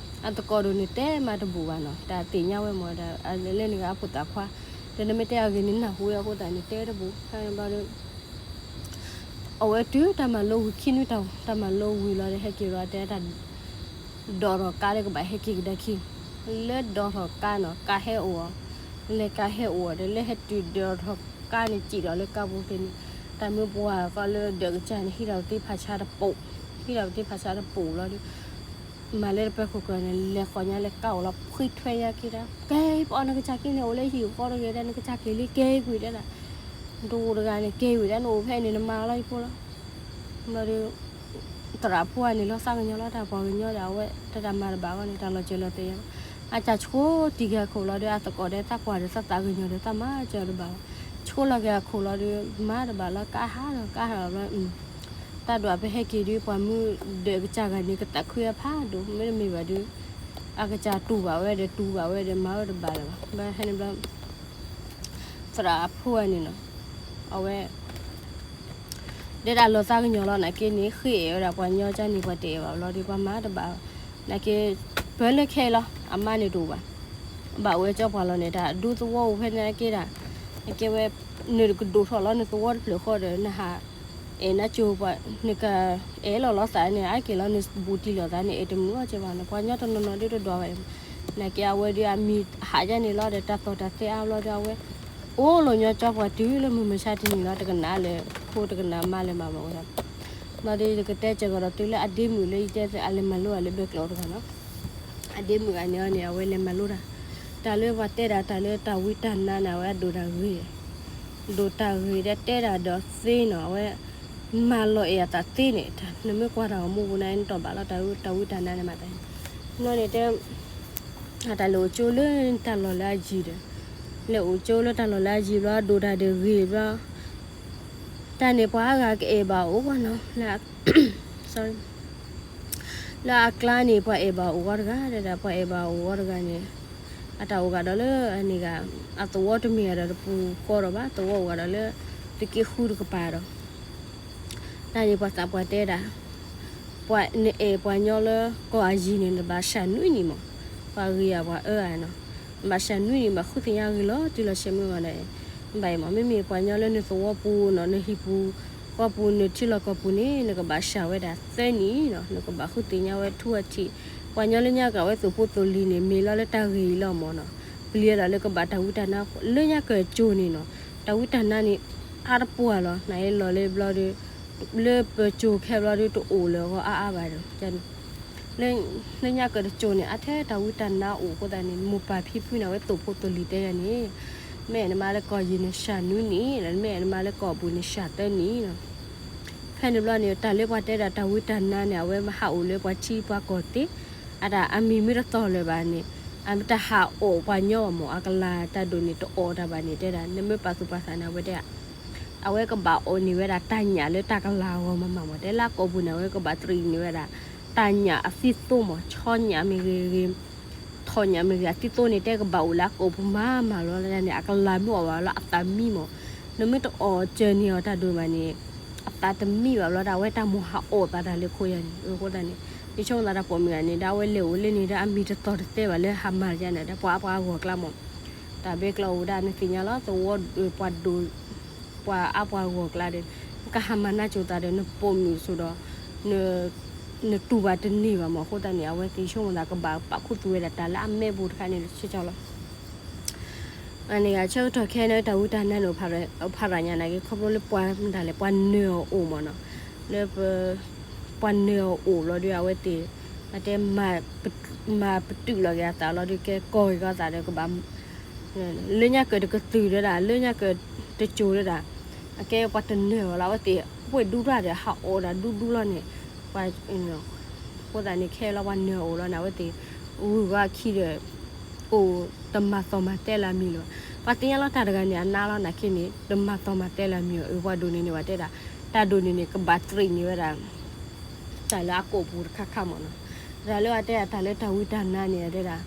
အသကိးဒိၣ်န့ၣ်တဲမးတဘူးဘၣ်နီၤ, တၢ်သ့ၣ်ညါဝဲမး ဒီးအလဲၤန့ၣ်ဂ့ၤအဖိသၣ်ခွါ, ဒီးနမ့ၢ်တဲအဂ့ၢ်န့ၣ် နၢ်ဟူဝဲအဃိသတးန့ၣ် တဲတဘူး, ဘျီဒီး အဝဲတုၤတၢ်မၤလိဝံၤခံနွံ တၢ်မၤလိဝံၤလီၤဒီး ဟဲက့ၤလီၤတဲတၢ် ဒိးထီၣ်ကါလၢကဘၣ်ဟဲက့ၤကဒါခံ, လၢဒိးထီၣ်ကါနီၤ ကါဟဲအိၣ်အီၤ, လၢကါဟဲအိၣ်အီၤဒီး လၢဟဲတုၤဒိးထီၣ်ကါန့ၣ် စံၣ်ထီၣ်လၢကါပူၤဖဲန့ၣ်, တၢ်မ့ၢ်ပှၤဃီလၢဒၢးကစၢ်န့ၣ် ဟံးထီၣ်ပသ့ဖးဆါတပိာ်, ဟံးထီၣ်ပသ့ဖးဆါတပိာ်လီၤဒီး မၤလၢတပၢၤခိၣ်ကျၢၢ်န့ၣ် လဲၤဃီၤညါလၢကါအိၣ်လီၤ ဖှံထွဲညါက့ၤဒၣ်, ကဲပအီၣ်နကစၢ်က့ၤန့ၣ် အိၣ်လၢဟံၣ်ဃီတဂ့ၤဒၣ် နကစၢ်က့ၤလံကဲကွံာ်ဒၣ်, တအိၣ်တဂၤန့ၣ် ကဲကွံာ်ဒၣ် နအိၣ်ဖဲန့ၣ် နမၤလီၤယဖိလီၤ, ဘျီဒီး သရၣ်ဖိန့ၣ် လီၤသးကညီၤလီၤ တၢ်ပှၤကညီဒီး အဝဲတၢ်မၤတဘၣ်ဝဲန့ၣ် တၢ်လီၤစၢၤလီၤသွဲၣ်ယါ, အတၢ်ဆိတံၢ်က့ၤအခိၣ်လီၤဒီး အသကိးဒီးသးကွၢ်ဒီးသးသးကညီၤဒီး သးမၤစၢၤတဘၣ်လီၤ, ဆိလီၤက့ၤအခိၣ်လီၤဒီး မၤတဘၣ်လီၤ ကါဟးဒီးကါဟးဒီးဘျီ တၢ်ဒိးအပဟဲက့ၤဒုး ပှၤမုၢ်ဒဲးကစၢ်ဂၤန့ၣ် ကသးခုအဖးဒိၣ် မ့တမ့ၢ်ဘၣ်ဒုး အကစၢ်တူၢ်ဘၣ်ဝဲဒီး တူၢ်ဘၣ်ဝဲဒီး မၤဝဲတဘၣ်လၢၤဘၣ်. ဘၣ်ဟဲန့ၣ်ဘျီ သရၣ်အဖိဝဲန့ၣ်နီၤ, အဝဲ ဒဲဒၣ်လီၤသးကညီၤလီၤ နာ်က့န့ၣ် ဃ့အဲၣ်ဝဲဒၣ်ပှၤညီကၢ်န့ၣ် ပှၤတအဲၣ်ဘၣ်လီၤဒီး ပှၤမၤတဘၣ်ဘၣ်. နာ်က့ ပၢလၢခဲအံၤလီၤ အမါန့ၣ်တအိၣ်ဘၣ်. ဘၣ်ဝဲကၠီပှၤလီၤန့ၣ် တၢ်ဒူသဝီအိၣ်ဖဲန့ၣ်က့ဒၣ်, အကဲဝဲ နကဒိၣ်ထီၣ်လီၤ နသဝီတဖျၢၣ်ဃီဒီး နဟး အဲၣ်နၤကၠိပှၤ နကအဲၣ်လီၤလီၤသးန့ၣ် အါက့ၤလီၤ နဘူးတံၢ်လီၤသးန့ၣ် အဲၣ်တမုာ်အီၤကဲဘၣ်န့ၣ် ပှၤညီတနီၤနီၤဒုးတဒွးဝဲ. နာ်က့အဝဲဒုးအမံၤဟးယါန့ၣ်လီၤဒီး တၢ်သီၣ်တၢ်သဲအါဘျီဒီး အဝဲ အိၣ်လီၤညီကၠီပှၤတုၤလၢမုၢ်မဆါတနံၤလီၤ တကနၣ်လၢ ဖိတကနၣ်မါလၢၤမးမးဝဲဒၣ်. ဘျီဒီးယကတဲကၢၤကဒီးတုၤလၢအဒ့မုၣ်လၢယတဲအလဲၤမၤလိတၢ်လၢဘဲကျိးတဂၤနီၤ. အဒ့မုၣ်ဂၤန့ၣ်အီၤန့ၣ် အဝဲလဲၤမၤလိတၢ်, တၢ်လၢပှၤတဲဒၣ်တၢ်လၢတၢ်ဝံတၢ်နါန့ၣ် အဝဲအဒိၣ်တၢ်ဂ့ၤ, ဒိၣ်တၢ်ဂ့ၤဒီးတဲဒၣ်ဒီးသ့နီၤ အဝဲ မၤလီၤအဲၣ်အသးသ့န့ၣ် နမ့ၢ်ကွၢ်တၢ်ဂီၤမူပူၤန့ၣ် နတီၢ်ဘၣ်လီၤ တၢ်ဝံတၢ်နါန့ၣ်မးတၢ်. ဘျီန့ၣ်တဲ တၢ်လဲၤအိၣ်ကၠိလၢတၢ်လီၢ်လၢအယံၤဒီး လဲၤအိၣ်ကၠိလၢတၢ်လီၢ်လၢအယံၤဘျီ ဒိၣ်တၢ်ဒုးဂ့ၤဘျီ တၢ်န့ၣ်ပှၤအါဂၤကအဲၣ်ဘၣ်အိၣ်ဂီၢ်နီၤ လၢ sorry လၢအကျါန့ၣ် ပှၤအဲၣ်ဘၣ်အိၣ်ဂီၢ်တဂၤ တဲဒၣ်ပှၤအဲၣ်ဘၣ်အိၣ်ဂီၢ်တဂၤန့ၣ် အတၢ်အိၣ်ဂၤဒီးလၢအန့ၣ်ဂၤ အသဝီတမ့ၢ်ဂၤဒီးတပူၤဃီဒီးဘၣ် သဝီအိၣ်ဂၤဒီးလၢ သုးက့ဃုတကပၤဒီး တၢ်န့ၣ်ပှၤသးပှၢ်တဲဒၣ် ပှၤနအဲၣ်ပှၤညီလၢကီၢ်အယံၤန့ၣ် နဘၣ်ဆှၢနွံနံၣ်မး, ပှၤဂ့ၤဧါပှၤအၢဧါနီၤ, ဘၣ်ဆှၢနွံနံၣ်ဘၣ်ဃုသ့ၣ်ညါဂ့ၤလီၤတုၤလီၤဆဲးမုၢ်ဂီၤဒီး ဘၣ်အံၤမး မ့မ့ၢ်ပှၤညီလၢနသဝီပူၤနီၤ နဟံၣ်ပူၤဃီပူၤ နထံလီၢ်ကီၢ်ပူၤန့ၣ် နကဘၣ်ဆှၢဝဲဒၣ်သၢနံၣ်နီၤ, နကဘၣ်ဃုသ့ၣ်ညါဝဲထူအထံး, ပှၤညီလၢညါကၤဝဲသိၣ်ဖိသိၣ်လံၤန့ၣ် မ့ၢ်လီၤလၢတၢ်ဂ့ၤအံၤလီၤမးနီၤ, ပျံၤဒီးလၢကဘၣ်တၢ်ဝံတၢ်နါ လၢညါကၤကၠိန့ၣ်နီၤ, တၢ်ဝံတၢ်နါန့ၣ် အါတပှၢ်လီၤ နအံၤလီၤလၢဘျီဒီး လၢပကၠိခဲဘျီဒီးတအိၣ်လၢၤဂီၢ်အါအါဘၣ်ဒီး လၢညါကၤတကၠိန့ၣ် အထဲတၢ်ဝံတၢ်နါအိၣ်အဃိသတးန့ၣ် မိၢ်ပၢ်ဖံဖုန့ၣ် အဝဲသိၣ်ဖိသိၣ်လံၤတဲယၤန့ၣ် မ့ၢ်နမါလၢကီၢ်ယံၤန့ၣ် ဆှၢနွံနံၣ်, မ့ၢ်နမါလၢကီၢ်ပူၤန့ၣ် ဆှၢသၢနံၣ်နီၤ. ဖဲန့ၣ်ဘျီန့ၣ် တၢ်လၢပှၤတဲဒၣ်တၢ်ဝံတၢ်နါန့ၣ် အဝဲမ့ၢ်ဟးအိၣ်လၢပှၤထံပှၤကီၢ်သ့, အတၢ်အမံၤမ့ၢ်တသီၣ်လၢၤဘၣ်န့ၣ် အတဟးအီၣ်ပှၤညီဘၣ်မး အကလၤတၢ်ဒိၣ်န့ၣ် တအီၣ်တၢ်ဘၣ်န့ၣ် တဲဒၣ် နမ့ၢ်ပာ်သူၣ်ပာ်သးန့ၣ် အဝဲတဲ အဝဲကဘၣ်အီၣ်န့ၢ်ဝဲဒၣ်တၢ်ညၣ်လၢတၢ်ကလၤအဂီၢ်မးမးမး တဲလၢအကီၢ်ပူၤန့ၣ် အဝဲကဘၣ်တရံးန့ၢ်ဝဲဒၣ် တၢ်ညၣ်အသံသိမး ဆီညၣ်မ့ၢ်ဂ့ၤဂ့ၤ ထိၣ်ညၣ်မ့ၢ်ဂ့ၤ အသံသိန့ၣ် တဲကဘၣ်အိၣ်လၢအကီၢ်ပူၤမးမးလီၤန့ၣ် အကလၤမ့ၢ်အီၣ်ဘၣ်လၢအသးမံမး နမ့ၢ်တအီၣ်စၢၤန့ၢ်အီၤတၢ်ဒိၣ်မးန့ၣ် အသးတမံဘၣ်ဘျီဒီး အဝဲတၢ်မိၢ်ဟးအီၣ်သးတၢ်လၢခိယၤန့ၣ် အဃိသတးန့ၣ် ယဆိကမိၣ်သးတၢ်ပိာ်မုၣ်ဂၤန့ၣ် ဒီးအဝဲလဲၤအိၣ်လၢန့ၣ်ဒီးအမံၤတသီၣ်တသဲဘၣ်လၢဟးမၤယါန့ၣ် ဒီးပှၤအါပှၤဂီၢ်ကျါမး တၢ်ဘဲကျီအိၣ်ဒၣ်နသ့ၣ်ညါလီၤ သဝီပှၤဒိၣ် ပှၤအါပှၤဂီၢ်ကျါဒီး နကဟးမၤနါစိၤသးဒီး နပိာ်မုၣ်စိၤဒီး နတူၢ်ဘၣ်တန့ၢ်ဘၣ်မး အဃိသတးန့ၣ် အဝဲသ့ၣ်ဆိကမိၣ်သးကဘၣ်ပာ်ခူသူၣ်ဝဲဒၣ်တၢ်လၢအမဲာ်ပူၤတခါန့ၣ် ဆဲးကၠီလီၤ. အန့ၣ်ဂၤဆၢကတီၢ်ခဲအံၤန့ၣ် တၢ်ဝံတၢ်နါန့ၣ် ဖးရၤညါနာ်က့ ခီဖျိလၢပှၤမတၤလဲၣ် ပှၤနၢၤအီၤအိၣ်မးနီၤ လၢ ပှၤနၢၤအီၤအိၣ်ဘျီဒီး အဝဲသ့ၣ် အတဲ မၤပတုာ်လီၤက့ၤအသးလီၤဒီး ကဲကီၢ်က့ၤကီၢ်သးဒီးကဘၣ် လၢညါကၢးတကသုၣ်ဒီးဒၣ် လၢညါကၢးတစိၤဒီးဒၣ် အကဲပှၤတနၢၤအီၤလီၤ အဝဲသ့ၣ် ဝဲၢ်ဒူတၢ်ဒီးဟးအီၣ်ဒၣ်ဒူဒူလီၤန့ၣ် ပှၤ အဃိသတးန့ၣ် ခဲလီၤပှၤနၢၤအီၤလီၤန့ၣ် အဝဲသ့ၣ် ဂုၤဂၤခံဒီး အိၣ်တမၤသီၣ်မၤတဲလၢအမံၤလၢၤဘၣ်. ပှၤသ့ၣ်ညါလီၤတၢ်တဂၤန့ၣ် အနါလီၤနာ်က့န့ၣ် တမၤသီၣ်မၤတဲလၢအမံၤလၢၤဘၣ်. အၢ ပှၤဒိၣ်န့ၢ်န့ၣ် ပှၤတဲဒၣ် တၢ်ဒိၣ်န့ၢ်န့ၣ် ကဘၣ်တရံးန့ၢ်ဝဲဒၣ် တၢ်လၢအကိာ်ပူၤတခါခါမးနီၤ. တၢ်လၢအတဲအတၢ်လၢတၢ်ဝံတၢ်နါန့ၣ် တဲဒၣ်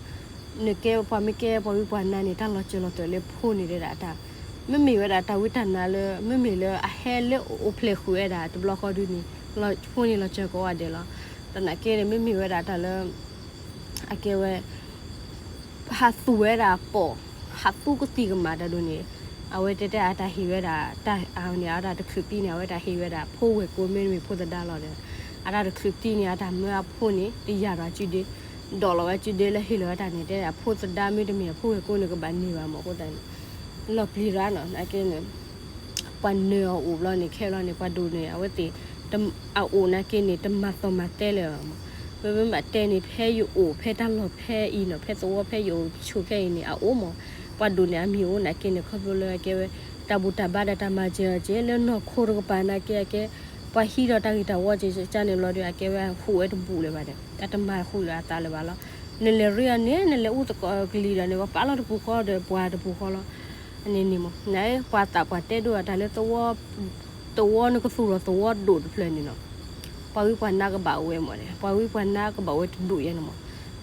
နကဲပှၤမ့ၢ်ကဲပှၤဝံပှၤနါန့ၣ် တၢ်လီၤစၢၤလီၤသွဲၣ်လၢဖိန့ၣ်တဲဒၣ်အတၢ် မ့မ့ၢ်ဝဲဒၣ်တၢ်ဝံတၢ်နါလၢ မ့မ့ၢ်လၢအဟဲလၢအိၣ်ဖျဲၣ်ဃုာ်ဝဲဒၣ်တဘျီဃီဒုန့ၣ် ဖိန့ၣ်လီၤစၢၤကိးဂၤဒဲးလီၤ. သနာ်က့န့ၣ် မ့မ့ၢ်ဝဲဒၣ်တၢ်လၢ အကဲဝဲ ဟးသူၣ်ဝဲဒၣ်ပိာ် ဟးသူကသံၣ်ကမၣ်တၢ်ဒိၣ်န့ၣ် အဝဲတဲတဲအတၢ်ဟ့ၣ်ဝဲဒၣ် တၢ်အန့ၣ် အတၢ်တချုးသံန့ၣ် အဝဲတၢ်ဟ့ၣ်ဝဲဒၣ် ဖိဝဲၢ်ကိမ့တမ့ၢ်ဖိသဒါလီၤဒီး အတၢ်တချုးသံန့ၣ် အတၢ်မၢအဖိန့ၣ် တယာ်ဒီးစုဒ့ ဒိးလီၤဝဲစုဒ့လၢဟ့ၣ်လီၤဝဲတၢ်န့ၣ် တဲအဖိသဒါမ့တမ့ၢ်အဖိဝဲၢ်ကိန့ၣ် ကဘၣ်န့ၢ်ဘၣ်မး အဃိသတးန့ၣ် လီၤပျံၤရၣ်နီၤ နာ်က့န့ၣ် ပှၤနၢၤအီၤအိၣ်ဘျီန့ၣ် ခဲဘျီန့ၣ် ပှၤဒိၣ်န့ၢ် အဝဲသ့ၣ် အအိၣ်နာ်က့န့ၣ် တမၤသီၣ်မၤတဲလၢၤဘၣ်မး. ပမ့ၢ်ဘၣ်တဲန့ၣ် ဖဲယအိၣ်ဖဲတၢ်လီၢ်ဖဲအံၤနီၤ ဖဲသဝီဖဲယအိၣ်ဆိးခဲအံၤန့ၣ် အအိၣ်မး. ပှၤဒိၣ်န့ၢ်အမံၤအိၣ်နာ်က့န့ၣ် ခီဖျိလၢအကဲဝဲ တၢ်ဘူၣ်တၢ်ဘါဒီးတၢ်မၤစၢၤအီၤက့ၤ လၢနီၢ်ခိတကပၤနာ်က့ အကဲ ပှၤဟံးဒီးတၢ်ဂ့ၢ်တၢ်ဝီက့ၤကန့ၣ်ဘျီဒီး အကဲဝဲဟူးဝဲတဘူၣ်လၢၤဘၣ်ဒီး အတမၤဃုာ်လၢၤအသးလၢၤဘၣ်လီၤ. နလဲၤရ့အီၤန့ၣ် နလဲၤအူသကိးကလံၤဒီးန့ၣ် ပှၤပာ်လီၤတပူၤဃီဒီးပှၤတပူၤဃီလီၤ. န့ၣ်န့ၣ်မး နပှၤသးပှၢ်တဲဒိၣ်အတၢ်လၢသဝီ သဝီနကသူၣ်ထီၣ်သဝီဒိၣ်တဖျၢၣ်န့ၣ်နီၤ, ပှၤဝံပှၤနါကဘၣ်အိၣ်ဝဲမး, ပှၤဝံပှၤနါကဘၣ်အိၣ်ဝဲတဒူၣ်ယဲန့ၣ်မး.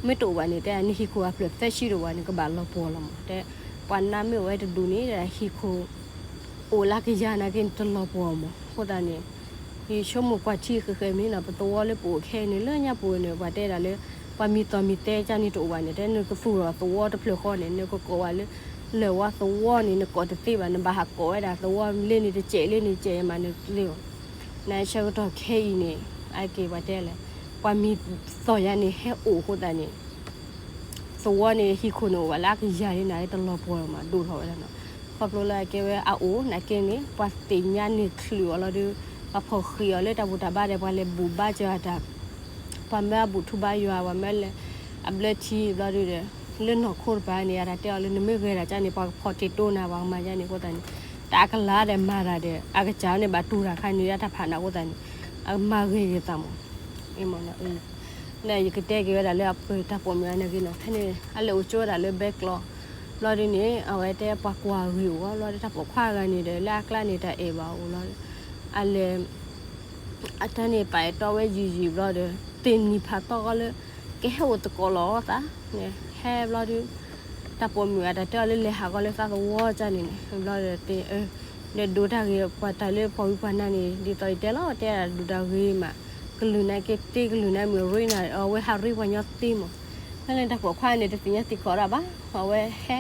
မ့ၢ်တအိၣ်ဘၣ်န့ၣ် တဲနဟံၣ်ခိၣ်အဖျၢၣ်သၢဆံတအိၣ်ဘၣ်န့ၣ် ကဘၣ်လီၤပှီၢ်လီၤမး. တဲပှၤနါမ့ၢ်အိၣ်ဝဲတဒူၣ်န့ၣ် ဟံၣ်ခိၣ် အိၣ်လၢကယၤနာ်က့န့ၣ် တလီၤပှီၢ်မး. အဃိသတးန့ၣ် ယဆိကမိၣ်ကွၢ်ထံဃဲးဃဲးမ့ၢ်နီၤ, ပသဝီလၢပအိၣ်ခဲအံၤန့ၣ် လၢညါပူၤန့ၣ် ပှၤတဲဒၣ်လၢ ပှၤမံသီၣ်မံသဲကန့ၣ်တအိၣ်ဘၣ်န့ၣ်, တဲနကသူၣ်ထီၣ်သဝီတဖျၢၣ်ဃီန့ၣ် နကကိးဝဲလၢ လၢၢ်ဝါသဝီန့ၣ် နကိးတသ့ဘၣ်, နဘၣ်ဟးကိးဝဲဒၣ်သဝီလ့န့ၣ်တစဲး လ့န့ၣ်တစဲးမး နသ့ၣ်ဧါ. နဆၢကတီၢ်ခဲအံၤန့ၣ် အက့ၤပှၤတဲလဲၣ်, ပှၤမံသီၣ်ယါန့ၣ် ဟဲအိၣ်အဃိသတးန့ၣ် သဝီန့ၣ် ဟံၣ်ခိၣ်န့ၣ်အိၣ်ဘၣ်လၢအကယၤန့ၣ် နတလီၤပှီၢ်မး ဒိၣ်ထီၣ်ဝဲဒၣ်နီၤ. ခီဖျိလၢအကဲဝဲအအိၣ်နာ်က့န့ၣ် ပှၤသ့ၣ်ညါန့ၢ်ချုးအီၤလီၤဒီး ပှၤဖီၣ်ဃံးအီၤလၢတၢ်ဘူၣ်တၢ်ဘါဒီး ပှၤလဲၤဘူၣ်ဘါစၢၤအတၢ် ပှၤမၢအဘူၣ်ထူဘါယွၤ ပှၤမၢလဲၤ အဘျၢထံဘျီဒုဒီး လၢနီၢ်ခိတပၤန့ၣ် အတၢ်တဲအီၤလၢ နမ့ၢ်ဂဲၤတၢ်ကန့ၣ် ပှၤကဖီၣ်တ့ၢ်တိၢ်နၤ ပှၤကမၤယါန့ၣ်အဃိသတးန့ၣ် တၢ်အကလၤဒီးမၤတၢ်ဒီး အကစၢ်န့ၣ် ဘၣ်တူၢ်တၢ်ခါန့ၣ် အတၢ်ဖးနးအဃိသတးန့ၣ် အမၤဂ့ၤဂ့ၤသးမး. အ့မးနီၤ ယကတဲက့ၤဝဲဒၣ်လၢအပၢၢ်တၢ်ပိာ်မုၣ်အန့ၣ်ဂ့ၤနီၤ, ဖဲန့ၣ် အလဲၤအိၣ်ကၠိဝဲဒၣ်လၢဘဲကျီး ဘျီဒုန့ၣ် အဝဲတဲပှၤကွၢ်ဂ့ၤအိၣ်အီၤ ဘျီဒုတၢ်ပိာ်ခွါဂၤန့ၣ်ဒီး လၢအကျါန့ၣ် တၢ်အဲၣ်ဘၣ်အိၣ်လီၤ. အလဲၤ အတၢ်န့ၣ် ပာ်အဲၣ်တီဝဲယံာ်ယံာ်ဘျီဒီး သ့ၣ်နံၤဖးထီၣ်ဃီလၢ ကဟဲအိၣ်သကိးလီၤသးန့ၣ် ဟဲဘျီဒု တၢ်ပိာ်မုၣ်အတၢ်တဲအီၤလၢ လဲၤဟးဂီၤလၢသးသဝီကန့ၣ်န့ၣ် ဘျီဒီး တဲ ဒီးဒိတၢ်ဂ့ၤ ပှၤတၢ်လၢပှၤဝံပှၤနါန့ၣ် ဒ်သိးယတဲလီၤ တဲဒၣ်ဒိတၢ်ဂ့ၤမး ကလုၢ်နါက့သ့ ကလုၢ်နါမုၣ်ရ့နၤ အဝဲဟးရ့ပှၤညီသ့မး. ဖဲန့ၣ်တၢ်ပိာ်ခွါန့ၣ် တသ့ၣ်ညါသ့ၣ်ခီဒၣ်ဘၣ် အဝဲဟဲ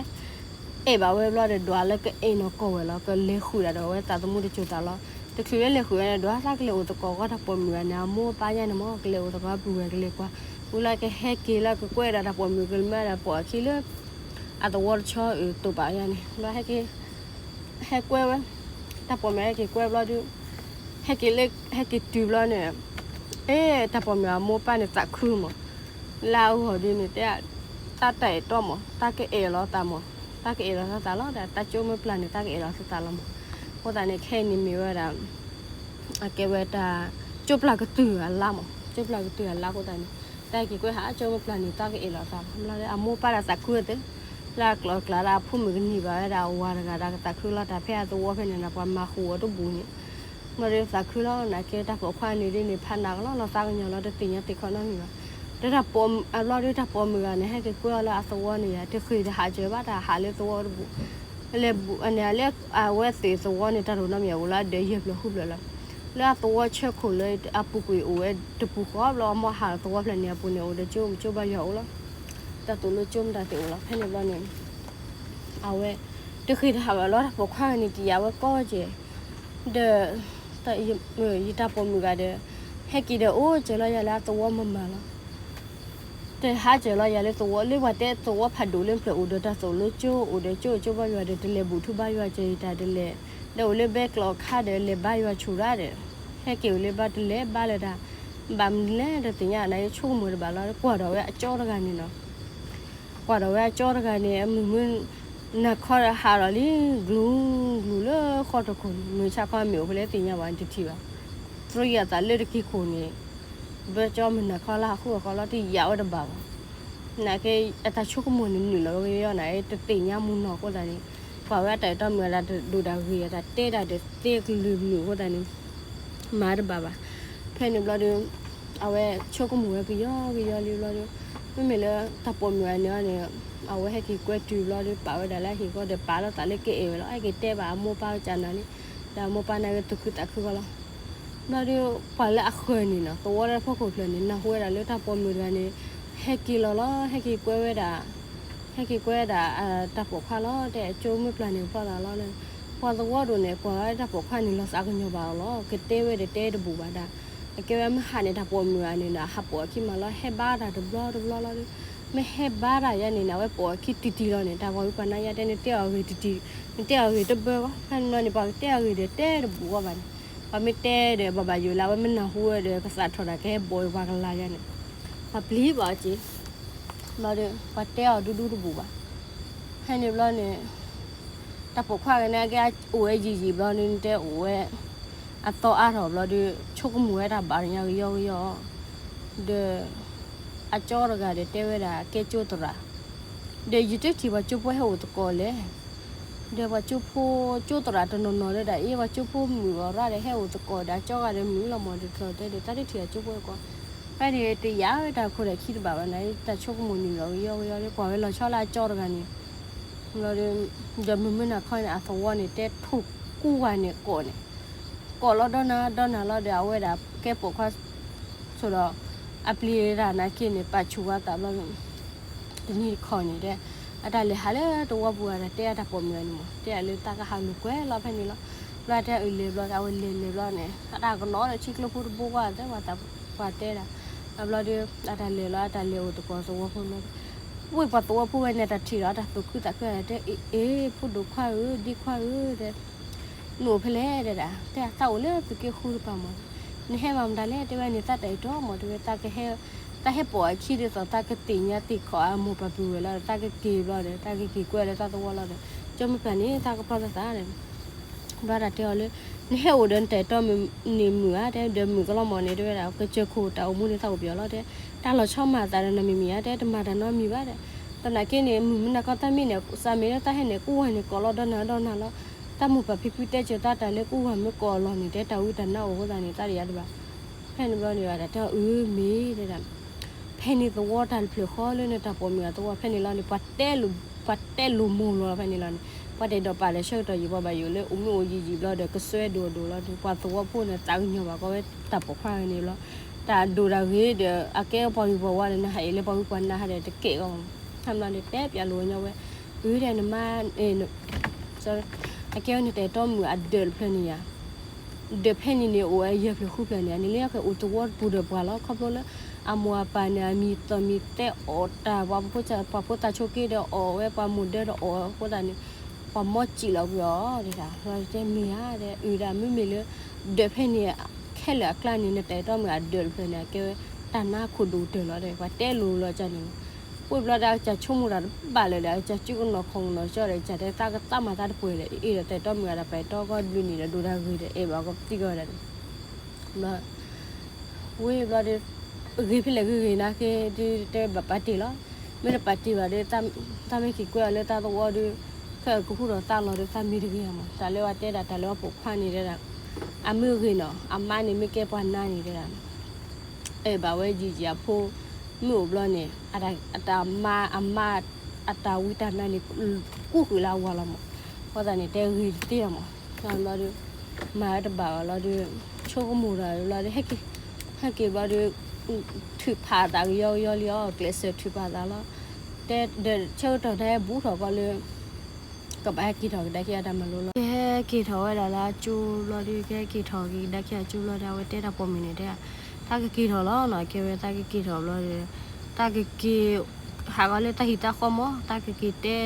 အဲၣ်ဘၣ်ဝဲဘျီဒီး ဒွးလၢကအဲၣ်နီၢ်ကီၢ်ဝဲလီၤ ကလဲၤဃုာ်ဒၣ်ဒီးဝဲသးသမူတစိၤသးလီၤ. တချုးလၢလဲၤဃုာ်ဝဲန့ၣ် ဒွးသးကလဲၤအိၣ်သကိးဃီတၢ်ပိာ်မုၣ်ဂၤန့ၣ် အမိၢ်အပၢ်ယါန့ၣ်မး ကလဲၤအိၣ်သကိးပုၢ်ဝဲၢ်ကလဲၤကွၢ် ဝံၤလၢကဟဲက့ၤလၢကကွဲးဒၣ်တၢ်ပိာ်မုၣ်ကမၢဒၣ်ပိာ်အခံလၢ အသဝီတဆီအုးတိာ်ပာ်ယါန့ၣ် ဘျီဟဲက့ၤ ဟဲကွဲဝဲ တၢ်ပိာ်မုၣ်ဟဲက့ၤကွဲဘျီဒု ဟဲက့ၤလၢ ဟဲက့ၤတုၤဘျီန့ၣ် အဲ တၢ်ပိာ်မုၣ်အမိၢ်ပၢ်န့ၣ်သးခုမး လၢအဂီၢ်ဒုန့ၣ် တဲ တၢ်တၢ်အဲၣ်တီမး တၢ်ကအဲၣ်လီၤသးမး တၢ်ကအဲၣ်လီၤသးလီၤ တၢ်ကၠိမ့ၢ်ပျၢ်န့ၣ် တၢ်ကအဲၣ်လီၤသးလီၤမး. အဃိသတးန့ၣ် ခဲအံၤန့ၣ်မ့ၢ်ဝဲဒၣ် အကဲဝဲတၢ် ကၠိပျၢ်ကတုၢ်အလါမး ကၠိပျၢ်ကတုၢ်အလါအဃိသတးန့ၣ် တၢ်က့ၤကွဲးဟးကၠိမ့ၢ်ပျၢ်န့ၣ် တၢ်ကအဲၣ်လီၤသးလီၤ ဘျီဒီး အမိၢ်ပၢ်တၢ်သးခုသ့ လၢအကျိၤအကျဲဒၣ်အဖိမုၣ်ကန့ၢ်ဘၣ်ဝဲဒၣ်အဝၤတဂၤဒီးကသးခုလီၤ တၢ်ဖဲအသဝီဖဲန့ၣ်ဒီး ပှၤမၤဃုာ်အီၤတဘူၣ်န့ၣ် ဘျီဒီးသးခုလီၤ နာ်က့တၢ်ပိာ်ခွါန့ၣ်ဒ်န့ၣ် ဖးနးကလီၤ လီၤသးကညီၤလီၤ တသ့ၣ်ညါသ့ၣ်ခီနီတမံၤဘၣ်. ဒီးတၢ်ပိာ် အဘျီဒီးတၢ်ပိာ်မုၣ်ဂၤန့ၣ် ဟဲက့ၤကွဲအီၤလၢအသဝီန့ၣ်ယါ တဃ့ၢ်တဟးစၢၤဘၣ် တၢ်ဟးလၢသဝီတဘူၣ် လဲၤဘူၣ်န့ၣ် လၢအဝဲသ့ၣ်သဝီန့ၣ် တၢ်တအိၣ်နီတမံၤ အိၣ်လၢအဒၢးယဲၢ်ဖျၢၣ်ဃုဖျၢၣ်လီၤ. လၢအသဝီဆၢခိၣ်လၢအပူၤကွံာ်အိၣ်ဝဲတပူၤဃီ ဘျီအမိၢ်ဟးသဝီဖျၢၣ်န့ၣ်အပူၤန့ၣ် အိၣ်ဒီးကၠိ ကၠိဘါယွၤအိၣ်လီၤ. တၢ်သိၣ်လိကၠိမတၤသ့ၣ်အိၣ်လီၤ ဖဲန့ၣ်ဘျီန့ၣ် အဝဲ တဃ့ၢ်တဟးဘၣ်လီၤ တၢ်ပိာ်ခွါဂၤန့ၣ် တယာ်ဝဲကိးကဲး ဒီး ယတၢ်ပိာ်မုၣ်ဂၤဒီး ဟဲက့ၤဒီးအိၣ်စၢၤလီၤယၤလၢအသဝီမၤမၤလီၤ. တဟးစၢၤလီၤယၤလၢသဝီ လၢပှၤတဲသဝီဖးဒိၣ်လၢဖျၢၣ်အိၣ်ဒီးတၢ်သိၣ်လိကၠိ အိၣ်ဒီးကၠိကၠိဘါယွၤဒီး တလဲၤဘူၣ်ထူဘါယွၤစၢၤယတၢ်တလဲၤ ဒီးအိၣ်လၢဘဲကျိးခါဒီးလဲၤဘါယွၤဆူၣ်ရၣ်ဒီး ဟဲက့ၤအိၣ်လၢဘါတလဲၤဘါလၢတၢ် ဘၣ်မနုၤလဲၣ်တသ့ၣ်ညါ နာ်က့ဆိကမိၣ်တဘၣ်လီၤ ကွၢ်ဒီးဝဲအကၠီတဂၤန့ၣ်နီၤ ကွၢ်ဒီးဝဲအကၠီတဂၤန့ၣ် အမုၢ်မုၢ် နၤခီဒီးဟးဒီးလံ ဂျူၤဂျူၤလၢဃီတခိၣ်န့ၣ် မုၢ်ဆါခီမ့ၢ်အိၣ်ဖဲလဲၣ်သ့ၣ်ညါဘၣ် တထံၣ်ဘၣ် သရံးအသးလၢတက့ၤခိၣ်န့ၣ် ဘၢကၠီမုၢ်နၤခီလၢဟးဃုအဃီလီၤ တယာ်ဝဲတဘၣ်ဘၣ် နာ်က့အတၢ်ဆိကမိၣ်န့ၣ် နုာ်လီၤဝဲကယီနၤ တသ့ၣ်ညါမူနီၢ်အဃိသတးန့ၣ် ကွၢ်ဝဲအတၢ်အဲၣ်တီမုၣ်အတၢ်ဒိၣ်တၢ်ဂ့ၤ အတၢ်တဲတၢ်ဒီးသ့ကလုာ်မုာ်အဃိသတးန့ၣ် မၤတဘၣ်ဘၣ်. ဖဲန့ၣ်ဘျီဒီး အဝဲဆိကမိၣ်ဝဲကယီကယီလံဘျီဒီး မ့မ့ၢ်လၢတၢ်ပိာ်မုၣ်အန့ၣ်န့ၣ် အဝဲဟဲက့ၤကွဲတုၤဘျီဒီး ပာ်ဝဲဒၣ်လၢအဟံၣ်ဃီဒီး ပာ်လီၤသးလၢကအဲၣ်ဝဲလီၤ ဟဲက့ၤတဲဘၣ်အမိၢ်ပၢ်ကစၢ်နၤလံ ဒီးအမိၢ်ပၢ်န့ၣ်ကသူၣ်ခုသးခုဃီလီၤ. ဘျီဒီး ပှၤလၢအဃၢၤန့ၣ်နီၤ သဝီတၢ်ဖီခိၣ်ဖျၢၣ်န့ၣ် နၢ်ဟူဝဲဒၣ်လၢတၢ်ပိာ်မုၣ်တဂၤန့ၣ် ဟဲက့ၤလီၤလီၤ ဟဲက့ၤကွဲဝဲဒၣ် ဟဲက့ၤကွဲဒၣ် တၢ်ပိာ်ခွါလီၤ တဲအကၠိမ့ၢ်ပျၢ်န့ၣ်ကဖီသးလီၤန့ၣ် ပှၤသဝီဒိၣ်န့ၣ် ကွၢ်ဝဲတၢ်ပိာ်ခွါန့ၣ် လီၤသးကညီၤဘၣ်အီၤလီၤ ကတဲဝဲဒီးတဲတဘူၣ်ဘၣ်ဒၣ် အကဲဝဲမ့ၢ်ဟးန့ၣ် တၢ်ပိာ်မုၣ်ဂၤန့ၣ်နီၤ ဟးပိာ်အခံမးလီၤ ဟဲဘါတၢ်တဘျီတဘျီလီၤဒီး မ့ၢ်ဟဲဘါတၢ်ယါန့ၣ်နီၤ အဝဲပိာ်အခံတံၢ်တံၢ်လီၤန့ၣ် တၢ်ပှၤဝံပှၤနါယါတဲ နတဲအီၤဂ့ၤတံၢ်တံၢ် နတဲအီၤဂ့ၤတဘၢဘၣ် ဖဲန့ၣ်ဘျီန့ၣ် ပှၤကတဲအီၤဂ့ၤဒီးတဲတဘူၣ်အီၤဘၣ်န့ၣ် ပှၤမ့ၢ်တဲဒီး ဘၣ်ဘၣ်ယိၣ်လၢအဝဲမ့ၢ်နၢ်ဟူဝဲဒီး ကသးထီၣ်တၢ်ကဟဲဘီၣ်ပှၤကလါယါန့ၣ် ပှၤပျံၤဘၣ်အီၤက့ၤ ဘျီဒီး ပှၤတဲအီၤဒူဒူတဘူၣ်ဘၣ်. ဖဲန့ၣ်ဘျီန့ၣ် တၢ်ပိာ်ခွါဂၤန့ၣ် အကဲအိၣ်ဝဲယံာ်ယံာ်ဘျီန့ၣ် တဲအိၣ်ဝဲ အသီအါထီၣ်ဘျီဒီး ဆိကမိၣ်ဝဲတၢ်ဘၣ်တညါကယီကယီ ဒီး အကၠီတဂၤဒီးတဲဝဲဒၣ် ကဲကၠိသရၣ် ဒီးယတထံၣ်ပှၤကၠိဖိဟဲအိၣ်သကိးလဲၣ် ဒီးပှၤကၠိဖိကၠိသရၣ်တနီၤနီၤဒီးဒၣ်အ့ၣ် ပှၤကၠိဖိမုၣ်အီၤရၣ်ဒီးဟဲအိၣ်သကိးဒီးကၠီဂၤဒီးမုၣ်လီၤမၢ် ဒ်သိးတဲဒီး တၢ်တထံၣ်အကၠိဖိအကိး ဖဲန့ၣ်တယာ်ဝဲတၢ်ခိၣ်ဒီးခံတဘၣ်ဘၣ်န့ၣ် တၢ်ဆိကမိၣ်န့ၣ်လီၤကယီကယီဒီး ကွၢ်ဝဲလီၤဆီလၢအကၠီတဂၤန့ၣ် ဒီးမုၢ်မုၢ်နၤခီန့ၣ် အသဝီန့ၣ် တဲထိၣ်ကူဝၤန့ၣ်ကိးန့ၣ် ကိးလီၤဒီနၤဒီနၤလီၤဒီး အဝဲဒၣ်ကဲပိာ်ခွါ ဆိဒီး အပျံၤတၢ်နာ်က့န့ၣ် ပာ်ဆူၣ်ဝဲသးဘျီ တနံၤတခီန့ၣ်ဒီး အတၢ်လဲၤဟးလၢတဝီပူၤအတၢ်တဲအတၢ်ပိာ်မုၣ်အန့ၣ်မၢ် တဲအလၢတၢ်ကဟးလိာ်ကွဲလီၤဖဲန့ၣ်လီၤ. ဘျီတဲအလဲၤဘျီ အဝဲလဲၤလဲၤဘျီန့ၣ် အတၢ်ကနီၤဒီးထံကျိဖိတဘိကွၢ်သဲ ပှၤတဲဒၣ် ဘျီဒီး အတၢ်လဲၤလီၤ အတၢ်လဲၤအိၣ်သကိးသဝီဖိဘျီဒီး ဝ့ၢ်ပှၤသဝီဖိဝဲန့ၣ် တၢ်ထံၣ်ဒီးတၢ်သူၣ်ခုသးခုတဲ အ့ အ့ ဖိဒိၣ်ခွါဧၢ ဒ့ခွါဧၢ တဲ နအိၣ်ဖဲလဲၣ်တဲဒၣ် တဲသးအိၣ်လၢသုးက့ဃုတပၤမၢ် နဟဲမၤမတၤလဲၣ် တဲဝဲန့ၣ် သးတၢ်အဲၣ်တီမၢ် တဲဝဲ တၢ်ဟဲပိာ်အခံဒ်သိး တၢ်ကသ့ၣ်ညါသ့ၣ်ခီၣ်အမိၢ်ပၢ်ပုၢ်ဝဲၢ်လီၤဒီး တၢ်ကက့ၤဘျီဒီး တၢ်ကက့ၤကွဲလၢတၢ်သဝီလီၤဒီး ကၠီမ့ၢ်ပၢ်န့ၣ် တၢ်ကဖျီသးသးဒီး ဘျီတၢ်တဲအီၤလၢ နဟဲအိၣ်ဒီးနတၢ်အဲၣ်တီမုၢ်န့ၣ်မုၢ်ဧါ တဲဒီးမုၢ်ကလီမၢ်န့ၣ် တဲဝဲဒၣ် ကစၢၢ်ခိၣ်တၢ်အိၣ်မူန့ၣ် သးအိၣ်ပယီၤလီၤတဲ တၢ်လီၤဆီမၤသးဒီးနမံၤမံၤဧါ တဲတမၤတၢ်နီတမံၤဘၣ်ဒီး သနာ်က့န့ၣ် မုၢ်မုၢ်နၤခီတၢ်မ့ၢ်န့ၣ် စးမ့ၢ်လၢတၢ်ဟဲန့ၣ် ကူဝၤန့ၣ် ကိးလီၤဒီနၤဒီနၤလီၤ တၢ်မိၢ်ပၢ်ဖံဖုတဲစၢၤတၢ်တၢ်လၢကူဝၤမ့ၢ်ကိးအလီၢ်န့ၣ် တဲတၢ်ဝံတၢ်နါအိၣ်အဃိသတးန့ၣ် တၢ်တယာ်တဘၣ် ဖဲန့ၣ်ဘျီန့ၣ် တၢ်တဲအီၤအၢမ့ၢ်တဲဒၣ် ဖဲန့ၣ်သဝီတၢ်တဖျၢၣ်ဃီလၢနတၢ်ပိာ်မုၣ်အသဝီဖဲန့ၣ်လီၤန့ၣ် ပှၤတဲလိၤမိၢ်လီၤဖဲန့ၣ်လီၤန့ၣ် ပှၤတအဲၣ်ဒိးပာ်ဒီးဆၢကတီၢ်ယံာ်ဘၣ်ယိၣ်လၢအိၣ်မ့ၢ်အိၣ်ယံာ်ယံာ်ဘျီဒီး ကစွဲဒိၣ်ဒိၣ်လီၤဒီး ပှၤသဝီဖိန့ၣ် သးကညီၤဘၣ်ကီဝဲတၢ်ပိာ်ခွါန့ၣ်ဘျီ တၢ်ဒိၣ်တၢ်ဂ့ၤဒီး အကဲပှၤဂ့ၤပှၤဝါဒီး နဟးအ့ၣ်လၢပှၤဂ့ၤပှၤနါဟးဒီးတကဲကီ ဟဲဘျီန့ၣ် တဲပျးလိာ်ဝဲညီဝဲ အၢ တဲနမါ အကဲဝဲန့ၣ်တၢ်အဲၣ်တီမုၢ်အဒၢးတဖျၢၣ်န့ၣ်ယါ ဒၢးဖဲန့ၣ်န့ၣ် အိၣ်ဝဲယဲၢ်ဖျၢၣ်ဃုဖျၢၣ်န့ၣ် အန့ၣ်လၢကအိၣ်သဝီတပူၤဒီးပှၤလီၤ ခီဖျိလၢ အမိၢ်အပၢ်န့ၣ် အမံၤသီၣ်မံၤသဲအီၣ်တၢ် ပှၤဖိသၣ်ဆိက့ဒီးအီၣ်ဝဲ ပှၤမိၢ်ဒၢဒီးအီၣ်အဃိသတးန့ၣ် ပှၤမီစံာ်လီၤကွံာ်အီၤဒၣ် တဲမ့ၢ်ဧါ တဲအုၣ်ဒၣ်မ့မ့ၢ်လၢ ဒၢးဖဲန့ၣ် ခဲလၢာ်အကျါန့ၣ် နတၢ်အဲၣ်တီမုၢ်အဒၢးတဖျၢၣ်န့ၣ် အကဲဝဲ တၢ်နါခိၣ်ဒိၣ်ကတၢၢ်လီၤဒီး ပှၤတဲလိၤလိၤကန့ၣ် ဝံၤဘျီဒီး အကစၢ်ဆိကမိၣ်တၢ်တဘၣ်လၢၤဒီး အကစၢ်စုကနီၤခီၣ်ကနီၤကၠီဒီး ကစၢ်တဲသးကသးမၤသးတပှဲၤလဲၣ် အ့ၣ်ဒီးတၢ်အဲၣ်တီမုၢ်အတၢ်ပာ်တီကီၢ်ဘျုးန့ၣ်ဒီး ဒိၣ်တၢ်ဂ့ၤဒီး အဲၣ်ဘၣ်ကီးပသံကီးဝဲဒၣ်န့ၣ် ဘျီ ဝံၤဘျီဒီး ဂ့ၤဖဲလဲၣ်ဂ့ၤဂ့ၤနာ်က့ဒီး တဲဘၣ်ပာ်တ့ၢ်လီၤ မ့ၢ်တပာ်တ့ၢ်ဘၣ်ဒီး တၢ်မ့ၢ်က့ၤကွဲအီၤလၢတၢ်သဝီဒီး ခဲကဟူထီၣ်သါလီၤဒီး တၢ်မ့ၢ်တဂ့ၤမး တၢ်လၢပှၤတဲဒၣ် တၢ်လၢပှၤပိာ်ခွါန့ၣ်တဲဒၣ် အမ့ၢ်ဂ့ၤနီၤ အမါန့ၣ်မ့ၢ်ကဲပှၤနါန့ၣ်တဲဒၣ် အဲၣ်ဘၣ်ဝဲယံာ်ယံာ်အဖိ မ့ၢ်အိၣ်ဘျီန့ၣ် အတၢ်မါ အမါ အတၢ်ဝံတၢ်နါန့ၣ် ကူၣ်ဃုာ်လၢအဝၤလီၤမး အဃိသတးန့ၣ် တဲဂ့ၤတသ့လီၤမး ဘျီဒီး မၤဝဲတဘၣ်ဘၣ်လီၤဒီး ဆိကမိၣ်တၢ်ဘျီဒီး ဟဲက့ၤ ဟဲက့ၤဘျီဒီး ထုးဖးအသးကယီကယီလံအီၤ ကျဲးစၢးထုးဖးအသးလီၤ တဲဒီးဆၢကတီၢ်တၢ်ဟဲဘူးထီၣ်ကီးလၢ ကဘၣ်ဟဲက့ၤထီၣ်ကဒါက့ၤအတၢ်မၤလိလီၤ ကဟဲက့ၤထီၣ်ဝဲဒၣ်လၢအကၠိဘျီဒီး ကဟဲက့ၤထီၣ်က့ၤကဒါက့ၤအကၠိဘျီဒီး အဝဲတဲတၢ်ပိာ်မုၣ်န့ၣ်တဲ တၢ်ကက့ၤထီၣ်လီၤနီၤ ကဲဝဲတၢ်ကက့ၤထီၣ်ဘျီဒီး တၢ်ကက့ၤ ဟးဂီၤလၢတၢ်ဟံၣ်တၢ်ဃီမး တၢ်ကက့ၤတဲ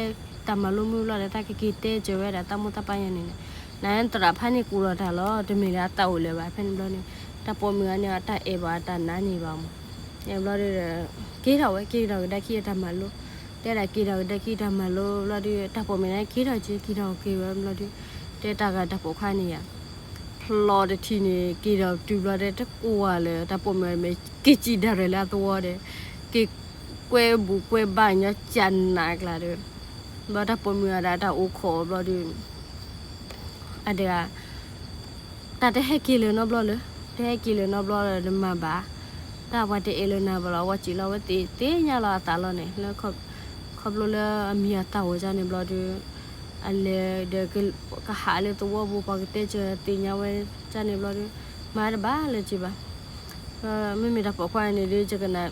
တၢ်မၤလိမုၢ်ဘျီဒီး တၢ်ကက့ၤတဲစၢၤဝဲဒၣ်တၢ်မိၢ်တၢ်ပၢ်ညါန့ၣ်န့ၣ် နသရၣ်ဖးန့ၣ်ကူၣ်လီၤတၢ်လီၤ တမ့ၢ်လၢအသးအိၣ်လၢၤဘၣ် ဖဲန့ၣ်ဘျီန့ၣ် တၢ်ပိာ်မုၣ်ဂၤန့ၣ် အတၢ်အဲၣ်ဘၣ်အတၢ်နါန့ၣ်ဘၣ်မး ဘျီဒီး က့ၤထီၣ်ဝဲ က့ၤထီၣ်ကဒါက့ၤအတၢ်မၤလိ တဲဒၣ်က့ၤထီၣ်ကဒါက့ၤတၢ်မၤလိဘျီဒီး တၢ်ပိာ်မုၣ်န့ၣ် က့ၤထီၣ်က့ၤ က့ၤထီၣ်က့ၤဝဲဘျီဒီး တဲတၢ်ဂၤတၢ်ပိာ်ခွါန့ၣ်ယါ ဖျီတထံၣ်န့ၣ် က့ၤထီၣ်တုၤဘျီဒီး တကိးဝဲလၢ တၢ်ပိာ်မုၣ်မ့ၢ်က့ၤစံၣ်ဒၣ်ရဲၣ်လၢအသဝီဒီး က့ၤကွဲဘူးကွဲဘါညီကၢ်နးအကျါဒီး ဘျီတၢ်ပိာ်မုၣ်ဂၤဒၣ်တၢ်အိၣ်ခိးဘျီဒီး အဒၣ် တၢ်တဟဲက့ၤလၢၤနီတဘျီလၢၤ တဟဲက့ၤလၢၤနီတဘျီလၢၤ နမၤဘၣ် တၢ်ပှၤတအဲၣ်လၢၤနၤဘၣ်လီၤ အဝဲစံးလီၤဝဲသ့ၣ်ညါလီၤအသးလီၤန့ၣ် လၢ ခီဖျိလၢအမံၤအသးအိၣ်ဒ်န့ၣ်ဘျီဒီး အလဲၤဒီး ကဟးလၢသဝီပူၤ ပှၤကတဲစၢၤသ့ၣ်ညါဝဲဒ်န့ၣ်ဘျီဒီး မၤတဘၣ်လၢၤက့ၤဘၣ် မ့မ့ၢ်တၢ်ပိာ်ခွါန့ၣ်ဒီး ကနၣ်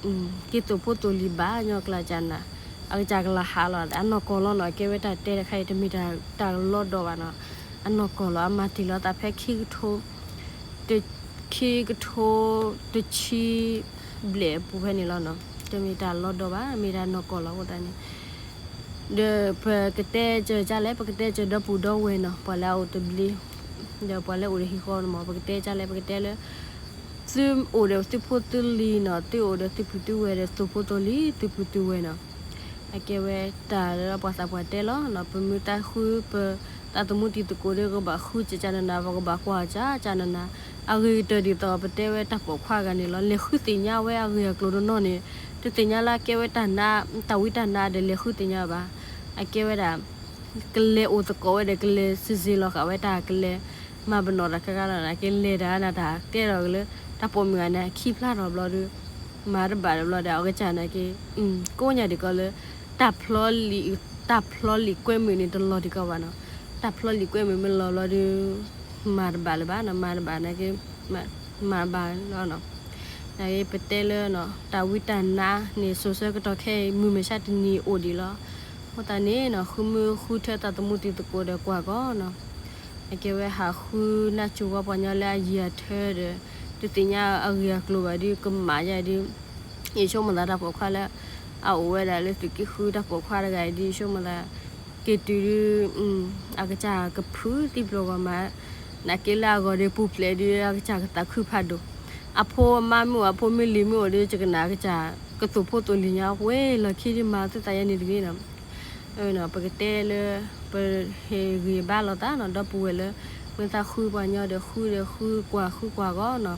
က့ၤသိၣ်ဖိသိၣ်လံၤဘၣ်ညီကျါကၢ်နး အကစၢ်ကလၤဟးလီၤ အနီၢ်ကီၢ်လီၤနီၤ ကဲဝဲတၢ်တဲတခါအံၤ တမ့ၢ်တၢ်လီၤဒီးဘၣ်နီၤ အနီၢ်ကီၢ်လီၤ အမၤတ့ၢ်လီၤသးဖဲခံကထိ ခံကထိတဆံဘျဲၣ်အပူၤဖဲန့ၣ်လီၤနီၤ တမ့ၢ်တၢ်လီၤဒီးဘၣ် မ့ၢ်တၢ်နီၢ်ကီၢ်လီၤအဃိသတးန့ၣ် ဒီးပကတဲစၢၤဒ်လဲၣ် ပကတဲစၢၤဒီပုၢ်ဒီဝဲၢ်နီၤ ပှၤလၢအအိၣ်တဘျ့ ဒီးပှၤလၢအိၣ်ဒီးဟံၣ်ဃီန့ၣ်မး ပကတဲဒ်လဲၣ် ပကတဲလၢ သုအိၣ်ဒီးသုဖိသုလံၤနီၤ သုအိၣ်ဒီးသုပုၢ်သုဝဲၢ်ဒီး သုဖိသုလံၤ သုပုၢ်သုဝဲၢ်နီၤ အကဲဝဲတၢ်လၢပှၤသးပှၢ်တဲလီၤနီၤ ပမ့ၢ်တၢ်ဃု ပသးသမူတံၤသကိးဒီး ကဘၣ်ဃုစၢၤကၢ်နးနး ပကဘၣ်ကွၢ်စၢၤကၢ်နးနး အဂ့ၤကတၢၢ်ဒ်သိးပတဲဝဲတၢ်ပိာ်ခွါဂၤန့ၣ်လီၤ လဲၤဃုသ့ၣ်ညါဝဲအဂ့ၢ်အကျိၤတနီၤန့ၣ် တသ့ၣ်ညါလၢအကဲဝဲတၢ်နါ တၢ်ဝံတၢ်နါဒီးလဲၤဃုသ့ၣ်ညါဘၣ် အကဲဝဲဒၣ် ကလဲၤအိၣ်သကိးဝဲဒီး ကလဲၤစံးစ့ၣ်လီၤဃာ်ဝဲတၢ် ကလဲၤမၤပနီၣ်တၢ်ခဲခါလီၤ. နာ်က့လဲၤတၢ်န့ၣ် တၢ်ကဲထီၣ်က့ၤလၢ တၢ်ပိာ်မုၣ်ဂၤန့ၣ် အခံဖျါထီၣ်ဘျီဒီး မၤတဘၣ်လၢၤဘျီဒီး အကစၢ်နာ်က့ ကိးညါဒံးကီးလၢ တၢ်ဖျီလံာ် တၢ်ဖျီလံာ်ကွဲမုာ်န့ၣ် တလီၤဒံးကီးဘၣ်နီၤ. တၢ်ဖျီလံာ်ကွဲမုာ်မ့ၢ်လီၤဘျီဒီး မၤတဘၣ်လၢၤဘၣ်နီၤ. မၤတဘၣ်နာ်က့ မၤဘၣ်လီၤနီၤ. နာ်က့ပတဲလၢ တၢ်ဝံတၢ်နါန့ၣ် စိၤဆၢကတီၢ်ခဲအံၤ မုၢ်မဆါတနံၤအိၣ်ဒံးလီၤ. အဃိသတးန့ၣ်နီၤ ဃုမုၢ်ဃုထၢသးသမူတံၤသကိးဒီးကွၢ်ကီးနီၤ. အကဲဝဲဟးဃုနၢ်စိၤဝဲပှၤကညီလၢအယံၤအထၢဒီး တသ့ၣ်ညါအဂ့ၢ်အကျိၤဘၣ်ဒီး ကမၣ်ယါဒီး ယဆိကမိၣ်သးတၢ်ပိာ်ခွါလၢ အအိၣ်ဝဲဒၣ်လၢသုးက့ဃုတၢ်ပိာ်ခွါတဂၤအံၤဒီး ယဆိကမိၣ်သး က့ၤတုၤဒုး အကစၢ်ကဖုသံပျိၢ်ဂီၢ်မး နာ်က့လၢအဂီၢ်ဒီးပူၤဖျဲးဒုး အကစၢ်ကသးခုဖးဒိၣ်. အဖိအမါမ့ၢ်အိၣ် အဖိမ့ၢ်လံၤမ့ၢ်အိၣ်ဒီး ယကနၣ်အကစၢ် ကသိၣ်ဖိသိၣ်လံၤညါ ဝဲလီၢ်ခံဒုးမၤသုသးယါန့ၣ်တဂ့ၤနီၤ. ပကတဲလၢ ပဟ့ၣ်ဂံၢ်ဘါလိာ်သးနီၤ ဒီပုၢ်ဝဲၢ်လၢ မ့ၢ်သးဃုပှၤကညီဒီး ဃုဒီးဃုကွၢ်ဃုကွၢ်ဂီၢ်နီၤ.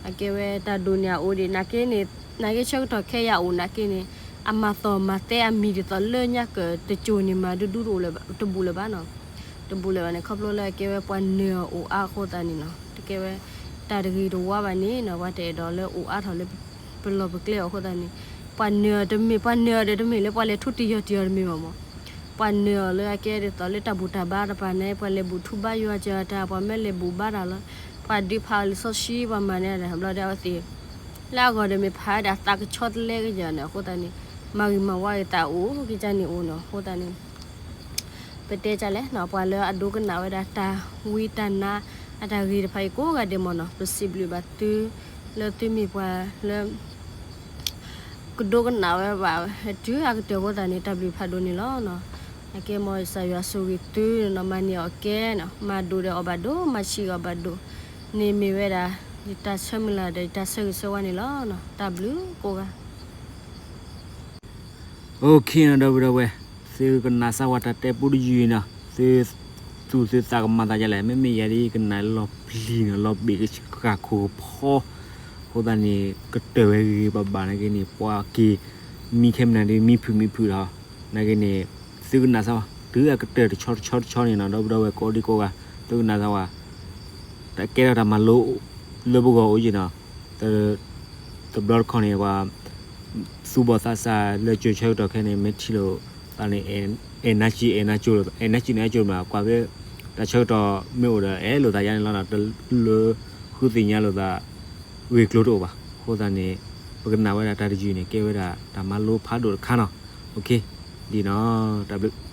အကဲဝဲတၢ်ဒိၣ်န့ၢ်အအိၣ်ဒံး နာ်က့န့ၣ် နာ်က့ဆၢကတီၢ်ခဲအံၤအအိၣ်နာ်က့န့ၣ် အမၤသီၣ်မၤသဲအမံၤဒ်သိးလၢညါကၢၢ်တစိၤန့ၣ် မၤဒုဒုတအိၣ်လၢၤဘၣ် တဘူးလၢၤဘၣ်နီၤ. တဘူးလၢၤဘၣ်န့ၣ် ခီဖျိလၢအကဲဝဲပှၤနၢၤအီၤအိၣ်အါအဃိသတးန့ၣ်နီၤ တကဲဝဲ တၢ်တဂ့ၤတဝါဘၣ်န့ၣ်နီၤ ပှၤတအဲၣ်ဒိးလၢအိၣ်အါထီၣ်လၢ ပလီၢ်ပကျဲအီၤအဃိသတးန့ၣ် ပှၤနၢၤအီၤတမ့ၢ် ပှၤနၢၤအီၤဒီးတမ့ၢ်လၢပှၤလဲၤထူတယီၤတယီၤတမ့ၢ်ဘၣ်မး. ပှၤနၢၤအီၤလၢအကဲဒ်သိးလၢတၢ်ဘူၣ်တၢ်ဘါတပၤန့ၣ် ပှၤလဲၤဘူၣ်ထူဘါယွၤစၢၤတၢ် ပှၤမ့ၢ်လဲၤဘူၣ်ဘါတၢ်လီၤ ပှၤဒုးဖးအီၤလံာ်စီဆှံ ပှၤမၤန့ၢ်တၢ်ဘျီဒီးအဝဲသ့ၣ် လၢအဂီၢ်ဒီးမ့ၢ်ဖးဝဲဒၣ်သးကဆီတလဲကယၤန့ၣ် အဃိသတးန့ၣ် မၤဂ့ၤမၤဝါဂ့ၤသးအိၣ်က့ၤကန့ၣ်အိၣ်နီၤ အဃိသတးန့ၣ် ပတဲကလဲၣ်နီၤ ပှၤလၢအဒိကနၣ်ဝဲဒၣ်တၢ်ဝံတၢ်နါ အတၢ်ဂ့ၤတဖၣ်အံၤကိးဂၤဒဲးမးနီၤ ပစံးဘျုးဘၣ်သု လၢသုမ့ၢ်ပှၤလၢ ကဒိကနၣ်ဝဲဘၣ် တုၤအကတၢၢ်အဃိသတးန့ၣ် တၢ်ဘျုးဖးဒိၣ်န့ၣ်လီၤနီၤ. အကဲမ်ကစၢ်ယွၤဆိၣ်ဂ့ၤသုနီၤ မၤန့ၢ်အီၣ်ကဲနီၤ မၤဒိၣ်ဒီးအီၣ်ဘၣ်ဒိၣ် မၤဆံးအီၣ်ဘၣ်ဒိၣ်န့ၣ် မ့ၢ်ဝဲဒၣ် ယတၢ်ဆၢမုၢ်လၢ်ဒီးယတၢ်ဆၢဂ့ၤဆၢဝါန့ၣ်လီၤနီၤ တၢ်ဘျုးကိးဂၤ OK နီၤ ဒီပုၢ်ဒီဝဲၢ်, သုကနၣ်စၢ်ဝဲတၢ်တဲပူတယုၢ်နီၤ, သုသူၣ်သုသးကမၤသးဒ်လဲၣ်, မ့မ့ၢ်ယၤဒ်ကနၣ်လီၤပျံၤနီၤ, လီၤဘ့ၣ်ကဃၣ်ခိၣ်ကဖီ, အဃိသတးန့ၣ် ကတၢၢ်ဝဲဂ့ၤဂ့ၤဘၣ်ဘၣ်နာ်က့န့ၣ် ပှၤက့ၤမံခဲမနၤဒ်မံဖုးမံဖုးဒီး, နာ်က့န့ၣ် သုကနၣ်စၢ်ဝဲ တုၤအကတၢၢ်တဆီတဆီတဆီန့ၣ်နီၤ, ဒီပုၢ်ဒီဝဲၢ်ကိးဒံကိးဂၤ သုကနၣ်စၢ်ဝဲ တၢ်ကဲထီၣ်တၢ်မၤလိလၢပဂီၢ်အိၣ်က့ၤနီၤ, တဘျီတခီၣ်န့ၣ် ပှၤ သူၣ်ဘီၣ်သးစၢ်လၢကၠိၤဆၢကတီၢ်ခဲအံၤန့ၣ် မ့ၢ်ထံၣ်လိာ်သးန့ၣ် အဲၣ်နါစံးအဲၣ်နါကၠိၤ, အဲၣ်နါစံးန့ၣ်အဲၣ်ကၠိၤမး, ကွၢ်ဖဲတၢ်ဆၢကတီၢ်မ့ၢ်အိၣ်ဒီး အဲၣ်လိာ်သးယါန့ၣ်လီၤနီၤ, တလၢဃုသ့ၣ်ညါလိာ်သး ဂ့ၢ်ကျိၤတအိၣ်ဘၣ်. အဃိသတးန့ၣ် ပကနၣ်ဝဲဒၣ်တၢ်တယုၢ်န့ၣ် ကဲဝဲဒၣ်တၢ်မၤလိဖးဒိၣ်တခါနီၤ. ဒ်နီၤ, တၢ်ဘျုး